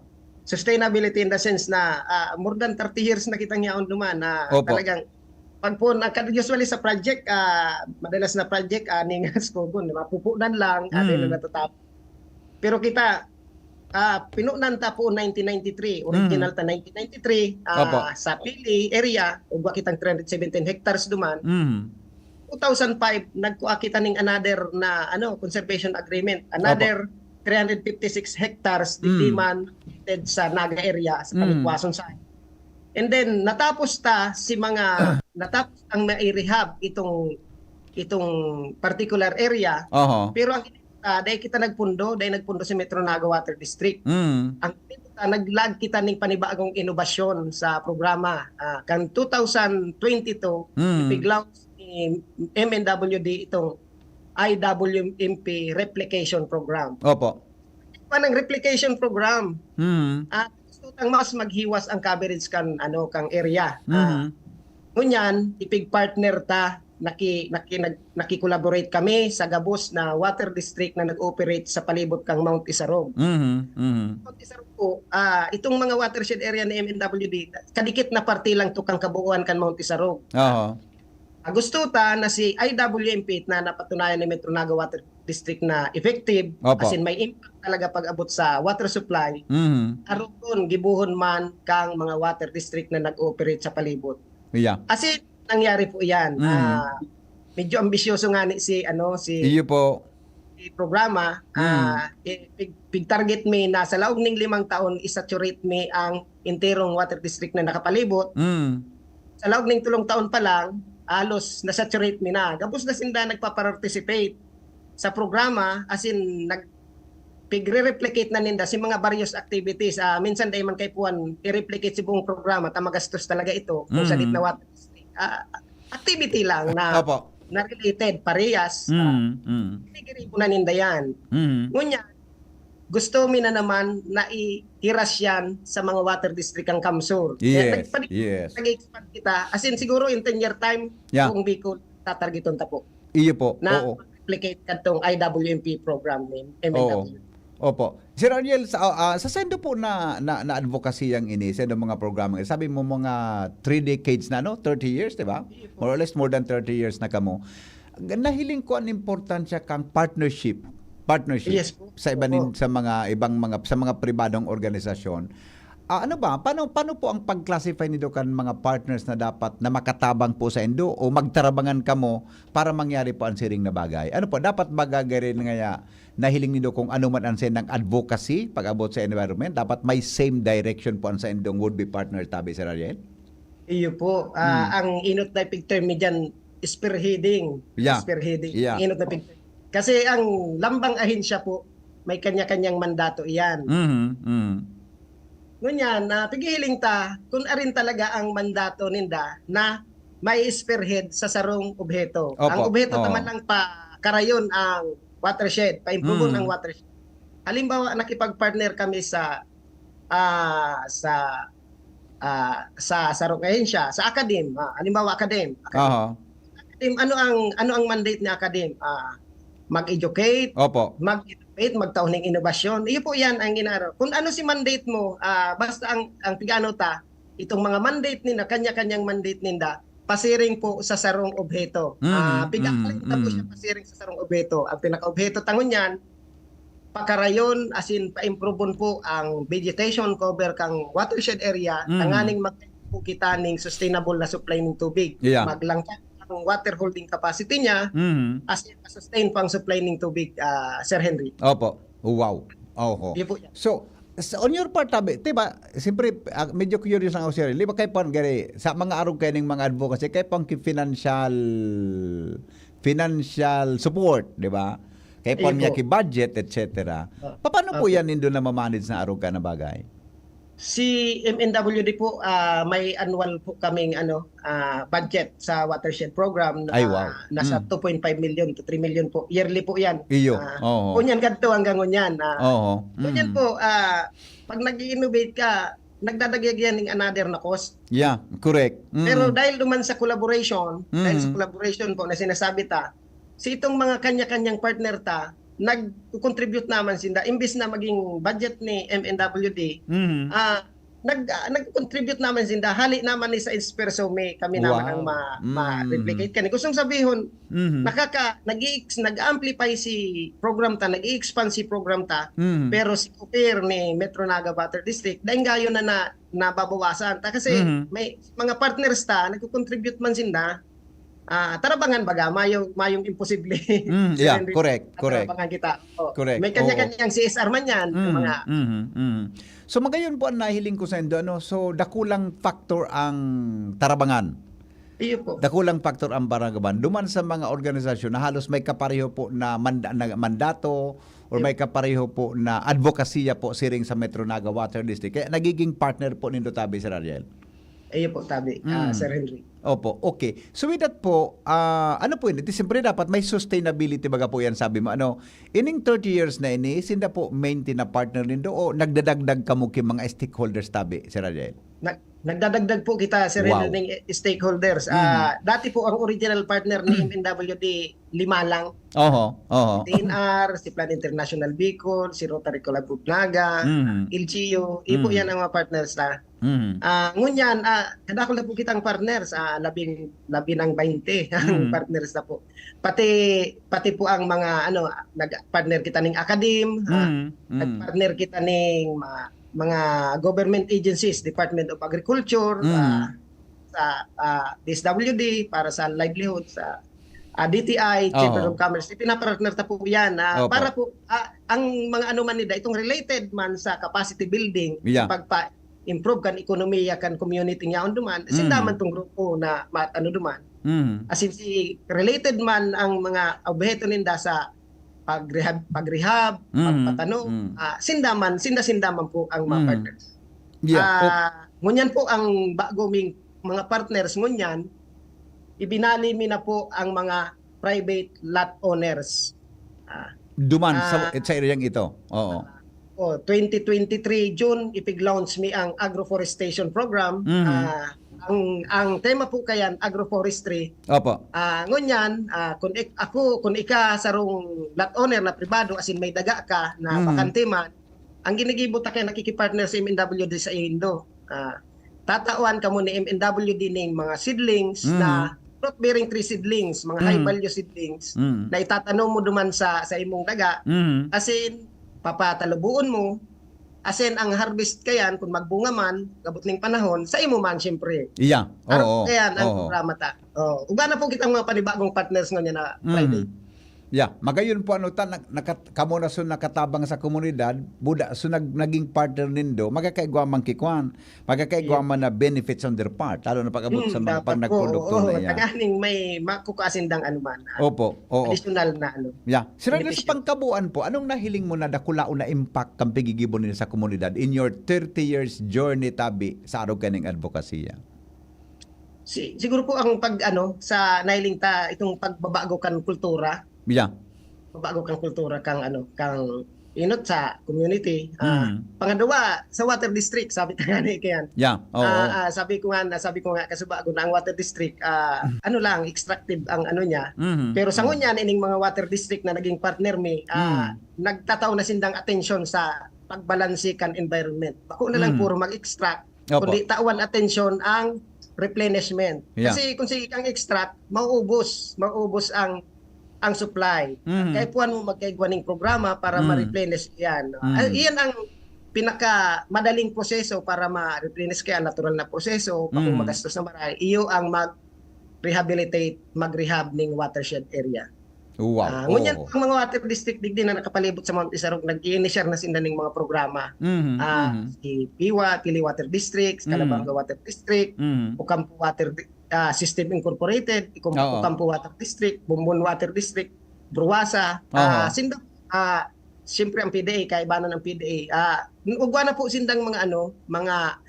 Sustainability in the sense na ah, more than thirty years na kitang yaon duman na Opo. talagang pag po, nagka- usually sa project, ah, madalas na project, ah, ningas ko, mapupunan lang, ah, Mm. dahil natatapos. Pero kita, ah, pinunan ta po nineteen ninety-three, original Mm. ta nineteen ninety-three, ah, Opo. sa Pili area, ugwa kitang three hundred seventeen hectares duman. Mm. Two thousand five, nagkuha kita ning another na ano, conservation agreement. Another three hundred fifty-six hectares, Mm. di man located sa Naga area, sa Mm. Palikwason side. And then, natapos ta si mga, natapos ang mai-rehab itong, itong particular area. Oho. Pero ang uh, dahil kita nagpundo, dahil nagpundo si Metro Naga Water District. Mm. Ang kita, naglag kita ning panibagong inobasyon sa programa. Ah, kan two thousand twenty-two, Mm. ipig-launch ni M N W D itong I W M P Replication Program. Opo. Panang replication program, Mm. ah, gusto tang mas maghiwas ang coverage kan, ano, kang area. Ah, Mhm. ngunyan, ipig-partner ta, naki, naki, nag, naki-collaborate kami sa gabos na water district na nag-ooperate sa palibot kang Mount Isarog. Mhm. Mhm. Mount Isarog po, ah, itong mga watershed area ni M N W D, kadikit na parte lang to kang kabuuan kan Mount Isarog. Oho. Ah, gusto ta na si I W M P na napatunayan ni Metro Naga Water District na effective, Opo. as in may impact talaga pag-abot sa water supply, Mhm. aron gibohon man kang mga water district na nag-ooperate sa palibot. Yeah. As in, nangyari po yan. Mm. Ah, medyo ambisyoso nga ni si, ano, si Iyo po. si programa, Mm. ah, eh, pig, pig-target mi na sa laog ning limang taon, isaturate mi ang enterong water district na nakapalibot. Mm. Sa laog ning tulong taon pa lang, halos nasaturate mi na. Gabos na sinda nagpa-participate sa programa, as in, nag, pigre-replicate na ninda si mga various activities. Ah, minsan, dahil man kay Puan, i-replicate si buong programa, ta magastos talaga ito. Kung sa Mm. na water district. Ah, activity lang na Opo. na related, parehas, ah, Mm, mm, pinigiribo na ninda yan. mm. Ngunyan, gusto mi na naman na ihiras yan sa mga water district ang CamSur. Yes, nagpadi- yes. Nag-expand kita. As in, siguro in ten-year time, Yeah. buong Bicol, tatargeton ta po. Iyo po. Na Oo. replicate katong I W M P program ni M N W. Oo. Opo. Sir Ariel, sa, ah, sa sendo po na, na, na advocacy yang ini, sendo mga programa, sabi mo mga three decades na, no? Thirty years, di ba? More or less, more than thirty years na kamo. Nahiling ko ang importansya kang partnership. Partnership Yes po. Sa iba Opo. Sa mga ibang mga, sa mga pribadong organisasyon. Ah, ano ba? Paano, paano po ang pag-classify nindo kan mga partners na dapat na makatabang po sa indo o magtarabangan kamo para mangyari po ang siring na bagay? Ano po, dapat ba gagarin ngaya nahiling nindo kung ano man ang sendang advocacy pag-abot sa environment? Dapat may same direction po ang sa indong would-be partner tabi, Sir Ariel? Iyo po. Ah, Hmm. Ang inot na epekto mi dyan, spearheading. Yeah. Spearheading. Yeah. Ang inot na epekto. Kasi ang lambang ahensya po, may kanya-kanyang mandato iyan. Mhm, mhm. Ngunyan, na pigihiling ta, kung arin talaga ang mandato ninda na may spearhead sa sarong obheto. Opo, Ang obheto oo. Taman lang pa karayon ang watershed, paimpubon Mm. ang watershed. Halimbawa, nakipag-partner kami sa ah, sa ah, sa sarong ahensya, sa Academ. Ah, halimbawa, Academ. Academ. Aha. Academ, ano ang ano ang mandate ni Academ? Ah, mag-educate, Opo. mag-innovate, magtao ng inobasyon. Iyo po 'yan ang inaaro. Kung ano si mandate mo, ah, basta ang ang pigano ta, itong mga mandate ninda, kanya-kanyang mandate ninda, pasiring po sa sarong obheto. Mm, Ah, pigahalin mm, ta po mm. siya pasiring sa sarong obheto. Ang pinaka-obheto tangon niyan, pakarayon, as in, paimprovon po ang vegetation cover kang watershed area, Mm. tanganing mag po kita ning sustainable na supply ng tubig. Yeah. Maglangkak ang water holding capacity niya, Mhm. as in, sustain po ang supply ng tubig, ah, Sir Henry. Opo. Wow. Oho. Iyo po yan. So, sa, on your part, tabi, di ba, siyempre, ah, medyo curious lang ako, sir. Di ba, kayo po, gari, sa mga arog kayo ng mga advocacy, kayo po ang ki-, financial, financial support, di ba? Kayo po Iyo niya po. ki-budget, et cetera. Ah, Paano po opo. Yan nindo na mamanage na arog ka na bagay? Si M N W D po, ah, may annual po kaming ano, ah, budget sa watershed program na Ay, wow. nasa Mm. two point five million to three million po. Yearly po yan. Iyo. Ah, Oo. Ngunyan kadto hanggang ngunyan. Ah, Oo. Ngunyan Mm. po, ah, pag nag-innovate ka, nagdadagdag yan ng another na cost. Yeah, correct. Mm. Pero dahil duman sa collaboration, dahil sa Mm. collaboration po na sinasabi ta, si itong mga kanya-kanyang partner ta, nag-contribute naman sinda. Imbis na maging budget ni M N W D, Mm. ah, nag, ah, nag-contribute naman sinda. Hali naman ni sa esperso mi, kami naman Wow. ang ma, Mm. ma-replicate. Kani gustong sabihon, Mm. nakaka, nag-i-ex-, nag-amplify si program ta, nag-i-expand si program ta, Mm. pero si Kupir ni Metro Naga Water District, dahil gayon na, na nababawasan ta. Kasi Mhm. may mga partners ta, nagko-contribute man sinda, ah, tarabangan baga, mayong, mayong imposible. Mm, Sir yeah, Henry, correct, correct. tarabangan kita. Oh, Correct, May kanya-kanyang C S R man yan. Mm, Mga, mm, mm. So, magayon po ang nahiling ko sa indo, ano? So, dakulang factor ang tarabangan. Iyo po. Dakulang factor ang baragaban. Duman sa mga organisasyon na halos may kapareho po na, manda, na mandato or Iyo. May kapareho po na advokasya po siring sa Metro Naga Water District. Kaya nagiging partner po nindo tabi, Sir Ariel. Iyo po, tabi, ah, Mm. Sir Henry. Opo, okay. So with that po, ah, ano po yun? Ito, siyempre dapat may sustainability baga po yan, sabi mo. Ano, ining thirty years na ini, sinda po maintain na partner nindo o nagdadagdag kamo ki mga stakeholders tabi, Sir Ariel? Nag-, nagdadagdag po kita, Sir Wow. Henry, ng stakeholders. Mm. Ah, dati po ang original partner ni M N W D, lima lang. Oho, oho. T N R, si Plan International Bicol, si Rotary Club of Naga, Mhm. L G U, ipo Mhm. yan ang mga partners na. Mhm. Ah, ngunyan, ah, kadakol na po kitang partners, ah, labing, labi ng bainte ang Mhm. partners na po. Pati, pati po ang mga, ano, nag-partner kita ning Academ, ah, Mhm. Mhm. nag-partner kita ning ma-, mga government agencies, Department of Agriculture, Mhm. ah, sa, ah, D S W D, para sa livelihood, sa, ah, D T I, Chamber Oo. of Commerce. Pinapartner ta po yan, ah, Opo. para po, ah, ang mga ano man nila, itong related man sa capacity building, Yeah. pagpa-improve kan ekonomiya, kan community nga on duman, Mm. sinda man tong grupo na ma-, ano duman. Mhm. As in, si related man ang mga obheto ninda sa pag-rehab, pag-rehab, Mm. pagpatanom, Mm. ah, sinda man, sinda-sinda man po ang mga Mm. partners. Yeah. Ah, ngunyan po ang bago ming mga partners ngunyan, ibinali mi na po ang mga private lot owners. Ah, Duman sa, Ah. sa ereyang ito. Oo. oh, twenty twenty-three June, ipig-launch mi ang agroforestation program. Mhm. Ah, ang ang tema po kayan, agroforestry. Opo. Ah, ngunyan, ah, kung ik- ako, kung ika sarong lot owner na pribado, asin may daga ka na Mhm. bakante man, ang ginigibo ta kaya nakikipartner sa M N W D sa indo. Ah, tatawan kamo ni M N W D ning mga seedlings Mhm. na fruit-bearing tree seedlings, mga Mhm. high value seedlings Mhm. na itatanom mo duman sa sa imong daga. Mhm. Asin, papatalubuon mo. Asin, ang harvest kayan, kung magbunga man, gabot ning panahon, sa imo man, siyempre. Iya. Arog Oo. kayan ang Oo. programa ta. Oh, ugana po kitang mga panibagong partners ngunyan na Mhm. Friday. Yeah, magayon po ano ta na, nakat, kamo na so nakatabang sa komunidad, buda so nag, naging partner nindo, magkakaigwa man kikwan, magkakaigwa man na benefits on their part, lalo na pag-abot sa Hmm, mga dapat pag po, nagprodukto oo, na iya. Tanganing may makukuha sindang ano man, ah, Opo, oo. additional na ano. Yeah. Sir Randall, sa Benepisyo. pangkabuan po, anong nahiling mo na dakulaon na impact kang pigigibo ninyo sa komunidad in your thirty years journey tabi sa arog kaning advokasya? Si, siguro po ang pag ano sa nailing ta itong pagbabago kan kultura, Yeah. pagbabago kan kultura kang ano kang inot sa community. Ah, Mm. Pangadwa sa water district, sabi ta nga ni kayan. Yeah. Oo. Ah, ah, sabi ko nga na sabi ko nga kasubago na ang water district, ah, ano lang, extractive ang ano niya. Mhm. Pero sa Mhm. ngunyan ining mga water district na naging partner mi, ah, Mm. nagtataw na sindang atensyon sa pagbalanse kan environment. Bako na lang Mm. puro mag-extract, Opo. kundi tawan atensyon ang replenishment. Yeah. Kasi kung sige kang extract, mauubos, mauubos ang ang supply. Mhm. Kaya puwan mo magkaigwa ning programa para Mm. ma-replenish yan. Mm. Ah, iyan ang pinaka madaling proseso para ma-replenish kaya natural na proseso, bako Mm. magastos na maray. Iyo ang mag-rehabilitate, mag-rehab ning watershed area. Wow. Ah, ngunyan Oo. ang mga water district digdi na nakapalibot sa Mount Isarog, nag-i-initiar na sinda ning mga programa. Mhm, Ah, mhm. si Piwa, Tili Water District, Mhm. Calabanga Water District, Mhm. Ocampo Water Di-, ah, System Incorporated, Ocam-, Oo. Ocampo Water District, Bombon Water District, Bruwasa, ah, Aha. sinda, ah, siyempre ang P D A, kaibanan ang P D A. Ah, ugwa na po sindang mga ano, mga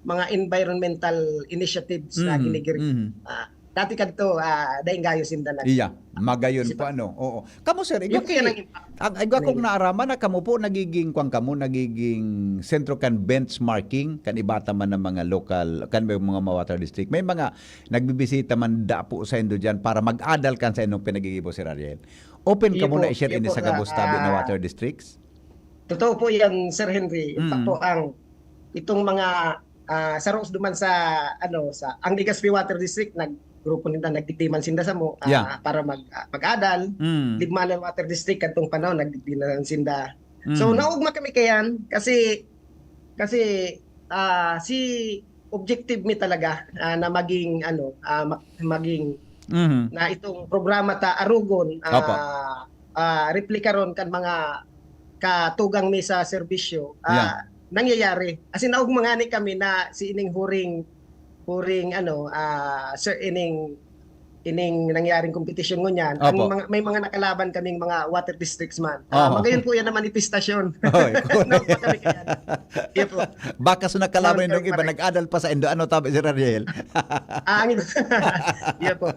mga environmental initiatives na Mhm, ginigir-, mhm. ah, dati kadto, ah, daing gayo sinda nag- Iya, magayon Kasi po pa- ano. Oo. Kamo sir, igwa Yun po yan ang ki, impact. ang igwa kong Ngayon. naaraman na kamo po nagiging kwan kamo, nagiging sentro kan benchmarking kan iba ta man ng mga lokal, kan may mga water district. May mga nagbibisita man da po sa indo diyan para mag-adal kan sa inyong pinagigibo, Sir Ariel. Open Iyo kamo na po, i-share iyo ini po, sa gabos tabi na ah, water districts? Totoo po yan, Sir Henry. In fact Mm. po, ang itong mga ah, saros duman sa ano sa ang Legazpi Water District, naggrupo ninda, nagdigdi man sinda samo, ah, Yeah. para mag ah, mag-adal. Mm. Libmanan Water District kadtong panahon, nagdigdi na sinda. So Mm. naugma kami kayan kasi kasi ah, si objective mi talaga ah, na maging ano ah, ma- maging Mhm. na itong programa ta arugon Opo. ah, ah, replikaron kan mga katugang mi sa serbisyo ah, Yeah. nangyayari. As in, naugma ngani kami na si ining huring huring ano ah, sir, ining ining nangyaring kompetisyon ngunyan. Ang Opo. mga, may mga nakalaban kaming mga water districts man. Ah, Oho. Magayon po yan na manifestasyon. Oy, correct. Naugma kami kayan. Iyo po. Baka so nakalaban Ma'am yung iba, Correct. nag-adal pa sa indo. Ano tabi, Sir Ariel? Ah, ang iba. Iyo po.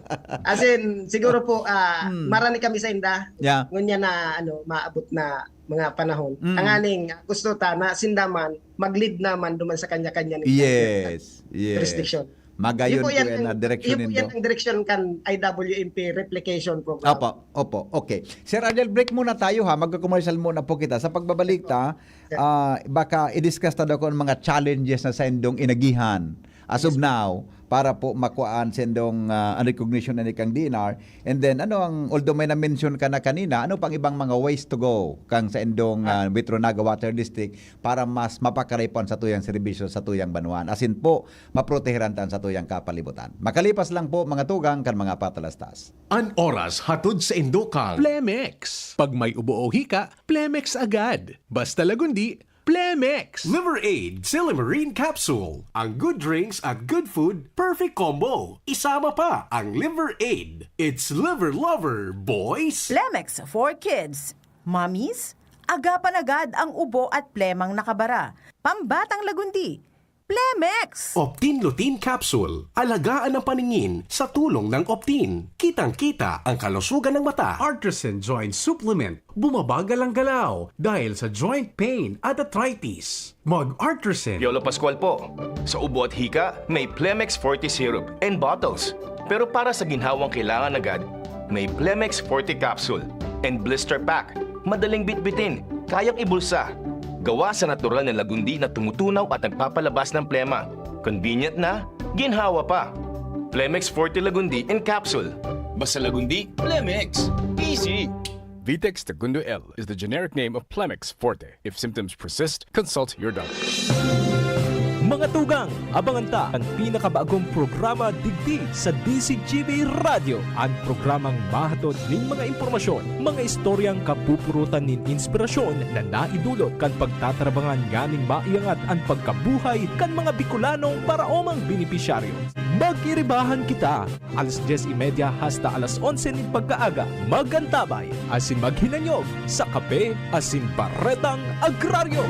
As in, siguro po, ah, Hmm. marani kami sa inda. Yeah. Ngunyan na ano, maabot na mga panahon. Mm. Tanganing gusto ta na sinda man mag-lead naman duman sa kanya-kanya ni Yes, yes. jurisdiction. Magayon Iyo po po yan yan ang, na direksyon iyo po nindo. Yan ang direksyon kan I W M P replication program. Opo, opo. Okay. Sir Ariel, break muna tayo ha. Magka-commercial muna po kita. Sa pagbabalik ta, Sir. ah, baka i-discuss ta daw kung mga challenges na sa indong inagihan as of now para po makuhaan sa indong ah, ang recognition na ni kang D N R. And then, ano ang, although may na-mention ka na kanina, ano pang ibang mga ways to go kang sa indong ah, Metro Naga Water District para mas mapakaripan sa tuyang serbisyo sa tuyang banwaan? As in po, maproteheran ta ang sa tuyang kapalibutan. Makalipas lang po, mga tugang kan mga patalastas. An oras hatod sa indo kang Plemex. Pag may ubo o hika, Plemex agad. Basta Lagundi, Plemex. Liver Aid Silymarin Capsule. Ang good drinks at good food, perfect combo. Isama pa ang Liver Aid. It's Liver Lover, boys! Plemex for kids, mommies, agapan agad ang ubo at plemang nakabara. Pambatang Lagundi, Plemex! Optin Lutein Capsule. Alagaan ang paningin sa tulong ng Optin. Kitang-kita ang kalusugan ng mata. Artisan Joint Supplement. Bumabagal ang galaw dahil sa joint pain at arthritis. Mag-Artisan. Piolo Pascual po. Sa ubo at hika, may Plemex Forte Syrup and bottles. Pero para sa ginhawang kailangan agad, may Plemex Forte Capsule and Blister Pack. Madaling bitbitin, kayang ibulsa. Gawa sa natural na lagundi na tumutunaw at nagpapalabas ng plema. Convenient na, ginhawa pa. Plemex Forte Lagundi in Capsule. Basta Lagundi, Plemex. Easy! Vitex Tagundo L is the generic name of Plemex Forte. If symptoms persist, consult your doctor. Mga tugang, abangan ta an pinakabagong programa digdi sa D Z G B Radyo, an programang mahatod nin mga impormasyon, mga istoryang kapupurutan nin inspirasyon na naidulot kan pagtatarabangan nganing maiangat an pagkabuhay kan mga Bicolanong paraomang benepisyaryo. Magiribahan kita alas dyes y media hasta alas onse nin pagkaaga. Mag-antabay asin maghinanyog sa Kape asin Baretang Agraryo.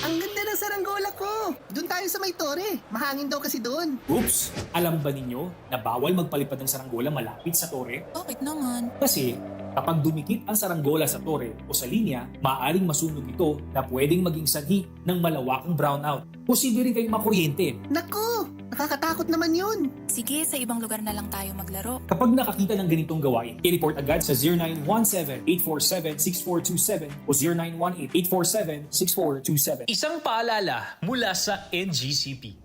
Ang ganda ng saranggola ko! Doon tayo sa may tore. Mahangin daw kasi doon. Oops! Alam ba ninyo na bawal magpalipad ng saranggola malapit sa tore? Bakit naman? Kasi kapag dumikit ang saranggola sa tore o sa linya, maaaring masunog ito na pwedeng maging sanhi ng malawakang brownout. Posible rin kayong makuryente. Naku! Nakakatakot naman yun! Sige, sa ibang lugar na lang tayo maglaro. Kapag nakakita ng ganitong gawain, i-report agad sa zero nine one seven, eight four seven, six four two seven o zero nine one eight, eight four seven, six four two seven. Isang paalala mula sa N G C P.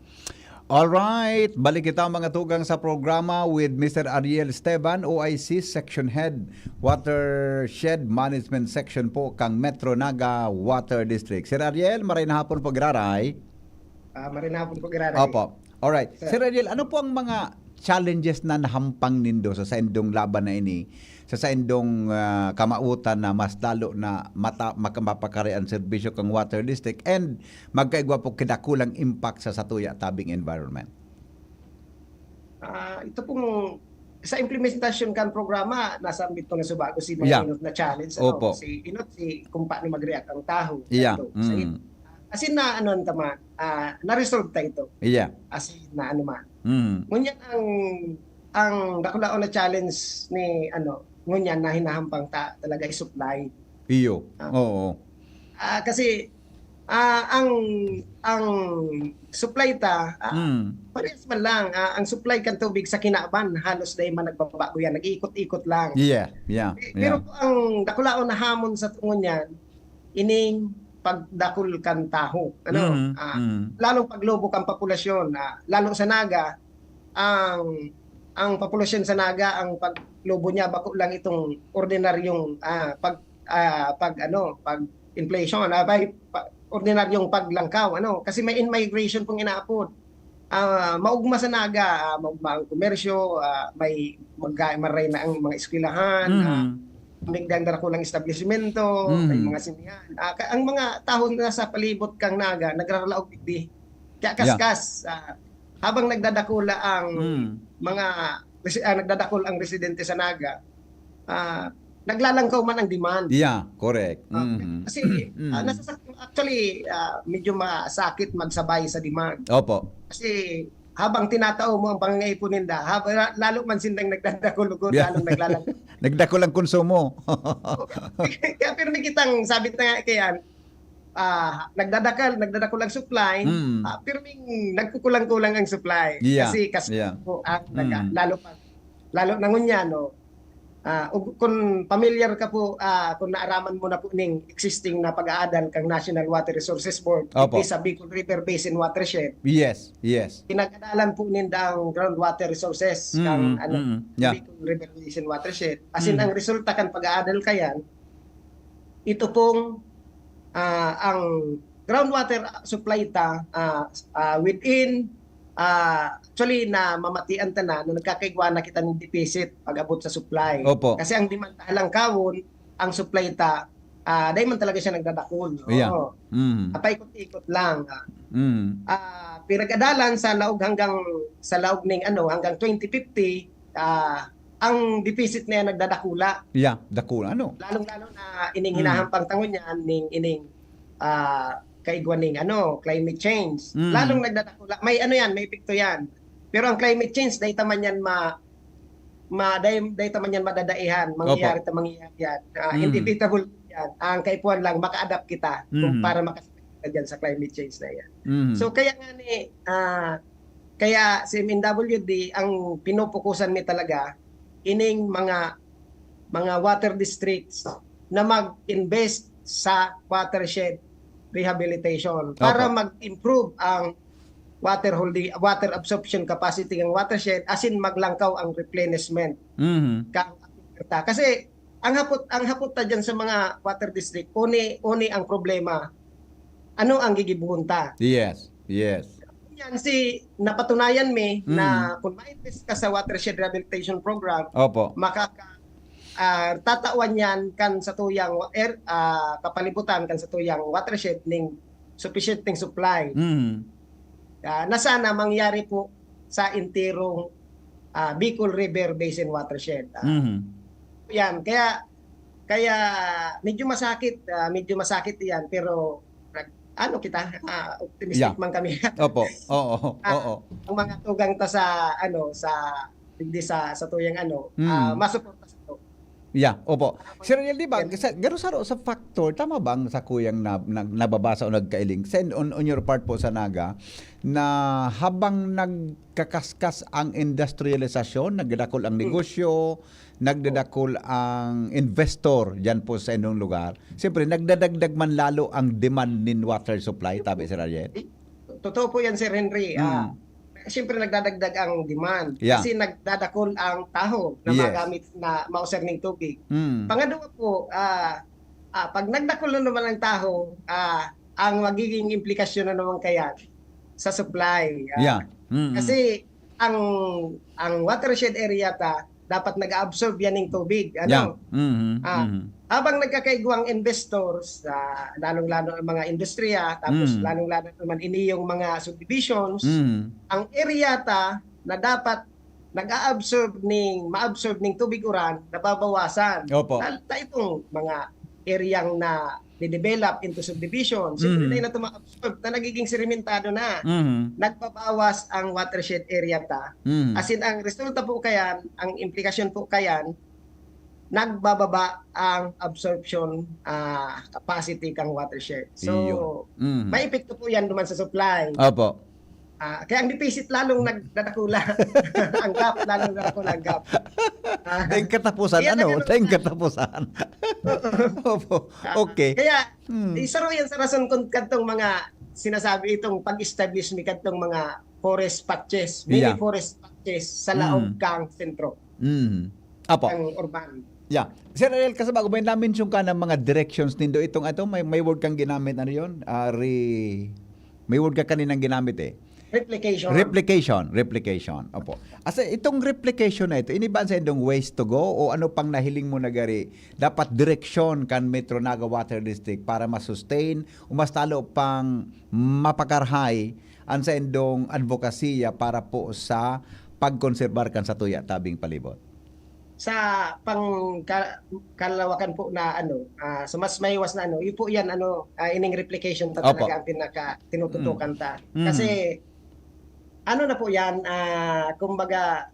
Alright, balik kita, mga tugang, sa programa with Mister Ariel Esteban, O I C Section Head, Watershed Management Section po kang Metro Naga Water District. Sir Ariel, maray na hapon po, giraray. Ah, maray na hapon po, giraray. Opo. Alright. Sir. Sir Ariel, ano po ang mga challenges na nahampang nindo sa saindong laban na ini, sa saindong, ah, kamawotan na mas lalo na mata-, maka-, mapakari ang serbisyo kang Water District and magkaigwa po kidakulang impact sa satuya tabing environment? Ah, ito pong sa implementasyon kan programa, nasambit ko na sa bago si mga Yeah. inot na challenge, ano, Opo. si inot, si kung paano mag-react ang tawo. Yeah. Ito, sa Mm. in-, as in, na, ano, ang tama, ah, na-resolve ta ito. Yeah. As in, na, ano man. Mm. Ngunyan ang, ang dakulaon na challenge ni, ano, ngunyan na hinahampang ta talaga is supply. Iyo. Ah. Oo. Ah, kasi, ah, ang, ang supply ta, ah, Mm. parehas man lang, ah, ang supply kan tubig sa kinaban, halos dai man nagbabago yan, nag-iikot-ikot lang. Yeah, yeah, Pe-, pero yeah. ang dakulaon na hamon sa tungon yan, ining pagdakul kan tawo, ano? Mm, Ah, mm. lalong paglobo kan populasyon, ah, lalo sa Naga, ang, ang populasyon sa Naga, ang paglobo niya bako lang itong ordinaryong, ah, pag, ah, pag ano, pag inflation, ah, by, pa-, ordinaryong paglangkaw, ano? Kasi may in-migration pong inaapod. Ah, maugma sa Naga, ah, maugma ang komersyo, ah, may magka-, maray na ang mga eskwelahan, ah, Mm. may dakulang establisimento, may Mm. mga sinehan. Ah, ka-, ang mga tawo na sa palibot kang Naga, nagraraog digdi. Kaya Yeah. kaskas, ah, habang nagdadakula ang Mm. mga resi-, ah, nagdadakul ang residente sa Naga, ah, naglalangkaw man ang demand. Yeah, correct. Ah, Mhm. kasi, Mm. ah, nasasak-, actually, ah, medyo masakit magsabay sa demand. Opo. Kasi habang tinatao mo ang pangangaipon ninda, hab-, la-, lalo man sindang nagdadakul-ukol, Yeah. lalong naglalangkaw. Nagdakul ang konsumo. Kaya pirmi kitang, sabi na nga kaya, ah, nagdadakal, nagdadakul ang supply, Mm. ah, pirming nagkukulang-kulang ang supply. Yeah. Kasi kas-, Yeah. po, ah, naga-, Mm. lalo pa, lalo na ngunyan, no? Ah, ug-, kung pamilyar ka po, ah, kung naaraman mo na po ning existing na pag-aadal kang National Water Resources Board, Opo. iti sa Bicol River Basin Watershed, Yes, yes. pinag-adalan po ninda ang groundwater resources Mm, kang, ano, mm, yeah. Bicol River Basin Watershed. As in, Mm. ang resulta kan pag-aadal kayan, ito pong, ah, ang groundwater supply ta, ah, ah, within, ah, actually, namamatian ta na, na nagkakaigwa na kita ng deficit pag-abot sa supply. Opo. Kasi ang demand ta halangkawon, ang supply ta, ah, dai man talaga siya nagdadakul. Yeah. Oo. Mm. Ah, paikot-ikot lang, ah. Mm. Ah, pinag-adalan sa laog hanggang, sa laog ning ano, hanggang twenty fifty, ah, ang deficit na yan nagdadakula. Yeah, dakula, ano? Lalong-lalo na ining Mm. hinahampang ta ngunyan, ning, ining, ah, kaigwa ning ano, climate change. Mm. Lalong nagdadakula. May ano yan, may epekto yan. Pero ang climate change, dahil taman yan ma, ma, dahil, dahil taman yan madadaihan, mangyayari ta mangyayari yan. Ah, Mm. inevitable yan. Ang kaipuhan lang, maka-adapt kita kung Mm. para makasabay kita dyan sa climate change na yan. Mm. So, kaya nga ni, ah, kaya sa M N W D, ang pinupukusan mi talaga, ining mga, mga water districts na mag-invest sa watershed rehabilitation para Opo. mag-improve ang water holding, water absorption capacity ng watershed, asin maglangkaw ang replenishment Mhm. kang aquifer ta. Kasi ang hapot, ang hapot ta dyan sa mga water district, uni, uni ang problema, ano ang gigibohon ta? Yes, yes. Yan si, napatunayan mi na Mm. kung ma-invest ka sa watershed rehabilitation program, Opo. makaka-, ah, tatawan yan kan sa tuyang wa-, er-, ah, kapalibutan kan sa tuyang watershed ning sufficient ning supply. Mm. Ah, na sana mangyari po sa enterong, ah, Bicol River Basin Watershed. Ah, Mhm. yan, kaya, kaya medyo masakit, ah, medyo masakit yan, pero nag-, ano kita, ah, optimistic Yeah. man kami. Opo, oo, Ah, oo. ang mga tugang ta sa, ano, sa, digdi sa, sa tuyang, ano, Mm. ah, masuporta sa to. Yeah, opo. Sir Ariel, di ba, Yan. sa, garo saro sa factor, tama ba ang sakuyang na, na, nababasa o nagkailing? Sa, on, on your part po sa Naga, na habang nagkakaskas ang industrialisasyon, nagdadakol ang Hmm. negosyo, nagdadakol ang investor diyan po sa inyong lugar, siyempre, nagdadagdag man lalo ang demand nin water supply, tabi, Sir Ariel? Totoo po yan, Sir Henry. Ah, Mm. siyempre, nagdadagdag ang demand. Yeah. Kasi nagdadakol ang taho na Yes. magamit na mausar ning tubig. Mm. Pangadwa po, ah, ah, pag nagdakol na naman ang taho, ah, ang magiging implikasyon na naman kaya sa supply. Ah, Yeah. Mm, mm. kasi ang, ang watershed area ta, dapat nag-a-absorb yan ng tubig. Ano? Yeah. Mhm, Ah, mhm. habang nagkakaigwang investors, ah, lalong-lalo ang mga industriya, tapos Mm. lalong-lalo naman iniyong mga subdivisions, Mm. ang area ta na dapat nag-a-absorb ning, ma-absorb ning tubig uran, nababawasan. Opo. Ta-, ta itong mga areang na de-develop into subdivision, siyempre, Mm. dahil na ito ma-absorb, na nagiging sedimentado na. Mhm. Nagbabawas ang watershed area ta. Mm. As in, ang resulta po kayan, ang implikasyon po kayan, nagbababa ang absorption, ah, capacity kang watershed. So, Iyo. Mhm. may epekto po yan naman sa supply. Opo. Ah, kaya ang deficit lalong nagdadakula. Ang gap, lalong nagdadakula ang gap. Ah, Tayong katapusan, kaya ano? nagano- Tayong katapusan. Opo. Ah, Okay. kaya, Hmm. isa ro yan sa rason kung kadtong mga sinasabi itong pag-establish mi kadtong mga forest patches, mini Yeah. forest patches sa laog Mm. kang sentro, Mm. Apo. kang urban. Yeah. Sir Ariel, kasi bago may na-mention ka ng mga directions nindo, itong, ito, may, may word kang ginamit, ano yun? Ah, re-, may word ka kaninang ginamit eh. Replication. Replication, replication. Opo. Asa itong replication na ito, ini ba sa indong ways to go o ano pang nahiling mo na gari? Dapat direksyon kan Metro Naga Water District para ma-sustain o mas talo pang mapakarhay an saindong advokasya para po sa pagkonserbar kan satuya tabing palibot? Sa pang ka-, kalawakan po na ano, ah, sa mas mahiwas na ano, yun po yan, ano, ah, ining replication ta Opo. talaga ang pinaka tinututukan Mm. ta. Mm. Kasi, ano na po yan, ah, kumbaga,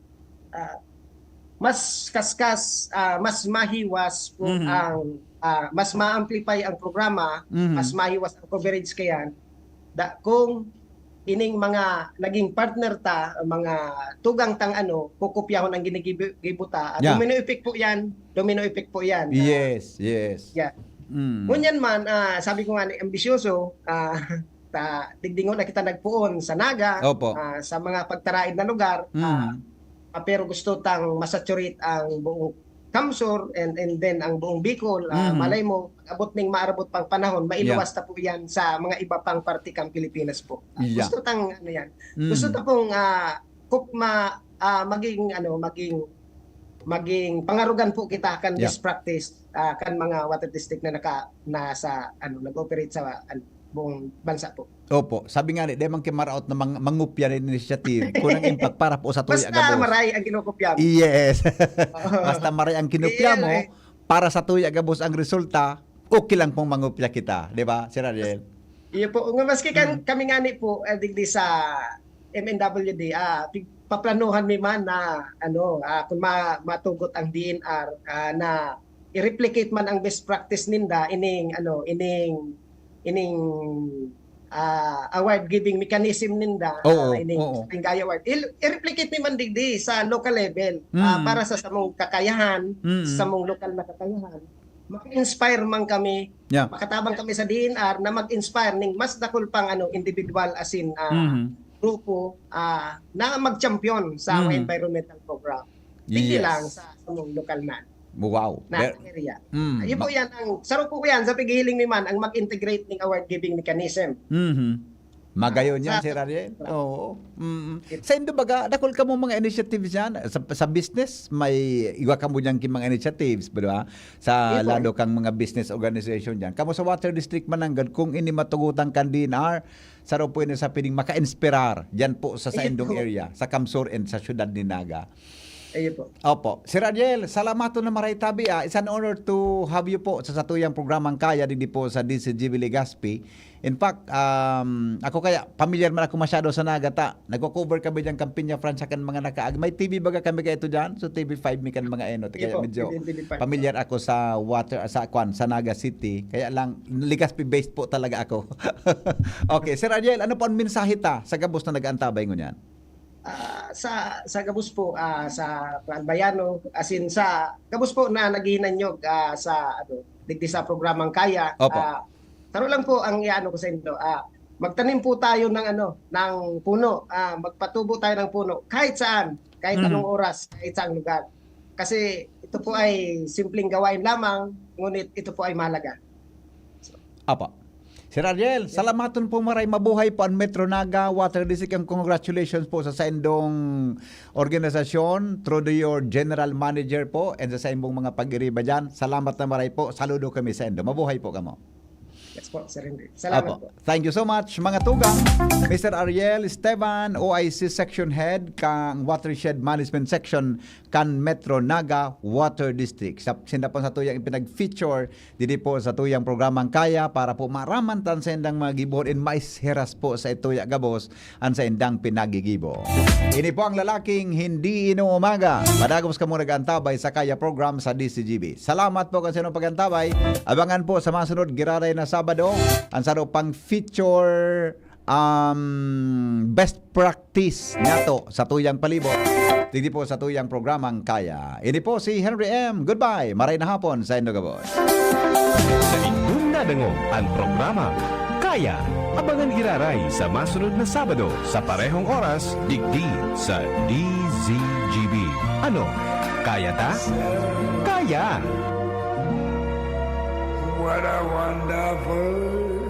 ah, mas kaskas, ah, mas mahiwas po Mhm. ang, ah, mas ma-amplify ang programa, Mhm. mas mahiwas ang coverage kayan, da-, kung ining mga naging partner ta, mga tugang tang ano, kukopyahon ang ginigibo-, gibo ta. Ah, Yeah. domino effect po yan. Domino effect po yan. Ah, Yes, yes. yeah. Mm. Ngunyan man, ah, sabi ko nga ni, ambisyoso, ah, ta, digdi ngona kita nagpoon sa Naga, Opo. ah, sa mga pagtaraed na lugar, ah, Mm. ah, pero gusto tang masaturate ang buong CamSur and, and then ang buong Bicol, ah, Mhm. malay mo, pag-abot ning maarabot pang panahon, mailuwas Yeah. ta po yan sa mga iba pang parte kang Pilipinas po. Ah, Yeah. gusto tang, ano yan, Mm. gusto ta pong, ah, kup-, ma-, ah, maging, ano, maging, maging pangarugan po kita kan Yeah. best practice, ah, kan mga water district na naka-, nasa, ano, nag-operate sa, ano, buong bansa po. Opo. Sabi nga ni, di man ki maraot na mang-, mangopya nin initiative, kunang impact para po sa tuya Basta gabos. maray ang kinukopya mo. Yes. Oo. Basta maray ang kinopya Iyan mo, eh. para sa tuya gabos ang resulta, okay lang pong mangopya kita, di ba, Sir Ariel? Iyo po. Nga maski kan, Mm. kami ngani po, ah, digdi sa M N W D, ah, pig-, paplanuhan mi man na, ano, ah, kung ma-, matugot ang D N R, ah, na i-replicate man ang best practice ninda, ining, ano, ining, ining, ah, award giving mechanism ninda, Oo, ah, ining oo. Springaya Award. I-, i-replicate mi man digdi sa local level, ah, Mm. para sa samong kakayahan, Mm. sa samong lokal na kakayahan. Maka-inspire man kami, Yeah. makatabang kami sa D N R na mag-inspire ning mas dakul pang, ano, individual asin, ah, Mhm. grupo, ah, na mag-champion sa Mhm. environmental program. Digdi Yes. lang sa samong lokal na, Wow. na Ver- area. Mm. Ayun po Ma- yan ang, saro po yan sa paghihiling mi man ang mag-integrate ning award giving mechanism. Mhm. Magayon Ah, yan, sa Sir Ariel. Oo. Mm. It- Sa indo baga, dakul kamo mga initiatives yan. Sa, sa business, may iwa kamo dyan ki mga initiatives, di ba? Sa Ipo. lado kang mga business organization dyan. Kamo sa Water District Mananggad, kung ini matugutan kan D N R, saro po ini sa pining maka-inspirar dyan po sa Ayun saindong po. area, sa Kamsur and sa siyudad ni Naga. Ayun po. Opo. Sir Ariel, salamaton na maray tabi, ah. It's an honor to have you po sa satuyang programang Kaya digdi po sa D C G B Legazpi. In fact, um, ako kaya, pamilyar man ako masyado sa Naga ta. Nagko-cover kami dyan kan Peñafrancia kan mga nakaag-, may T V baga kami kaito dyan. So, T V five mi kan mga enot. Kaya Ipo, medyo T V five. pamilyar ako sa water, sa kwan, sa Naga City. Kaya lang, Legazpi based po talaga ako. Okay, Sir Ariel, ano po ang mensahe ta sa gabos na nag-aantabay ngunyan? Ah, sa, sa gabos po, ah, sa Clan Bayano, as in, sa gabos po na naghihinanyog, ah, sa, ano, digdi sa programang Kaya, Opo. ah, saro lang po ang iano ko sa inyo, ah, magtanim po tayo ng, ano, ng puno, ah, magpatubo tayo ng puno, kahit saan, kahait Mhm. anong oras, kahait saang lugar. Kasi ito po ay simpleng gawain lamang, ngunit ito po ay mahalaga. Apa. Sir Ariel, Yes. salamaton po maray. Mabuhay po ang Metro Naga Water District, and congratulations po sa saindong organisasyon, through your general manager po, and sa saimong mga pag-iriba dyan. Salamat na maray po. Saludo kami sa indo. Mabuhay po kamo. Yes po, Sir Henry. Salamat Apo. po. Thank you so much, mga tugang. Mister Ariel Esteban, O I C Section Head kan Watershed Management Section kan Metro Naga Water District. Sa, sinda po satuyang ipinag-feature digdi po satuyang programang Kaya para po maaraman ta an saindang mga gibohon and maisheras po sa ituya gabos an saindang pinagigibo. Ini po ang lalaking hindi inuumaga. Padagos kamo nag-antabay sa Kaya program sa D C G B. Salamat po kan saindong pag-antabay. Abangan po sa masunod giraray na Sabado an saro pang feature, um, best practice nato satuyang palibot. Digdi po satuyang programang Kaya. Ini po si Henry M. Goodbye. Maray na hapon saindo gabos. Sa indong nadangog an programang Kaya, abangan giraray sa masunod na Sabado sa parehong oras, digdi sa D Z G B. Ano? Kaya ta? Kaya! What a wonderful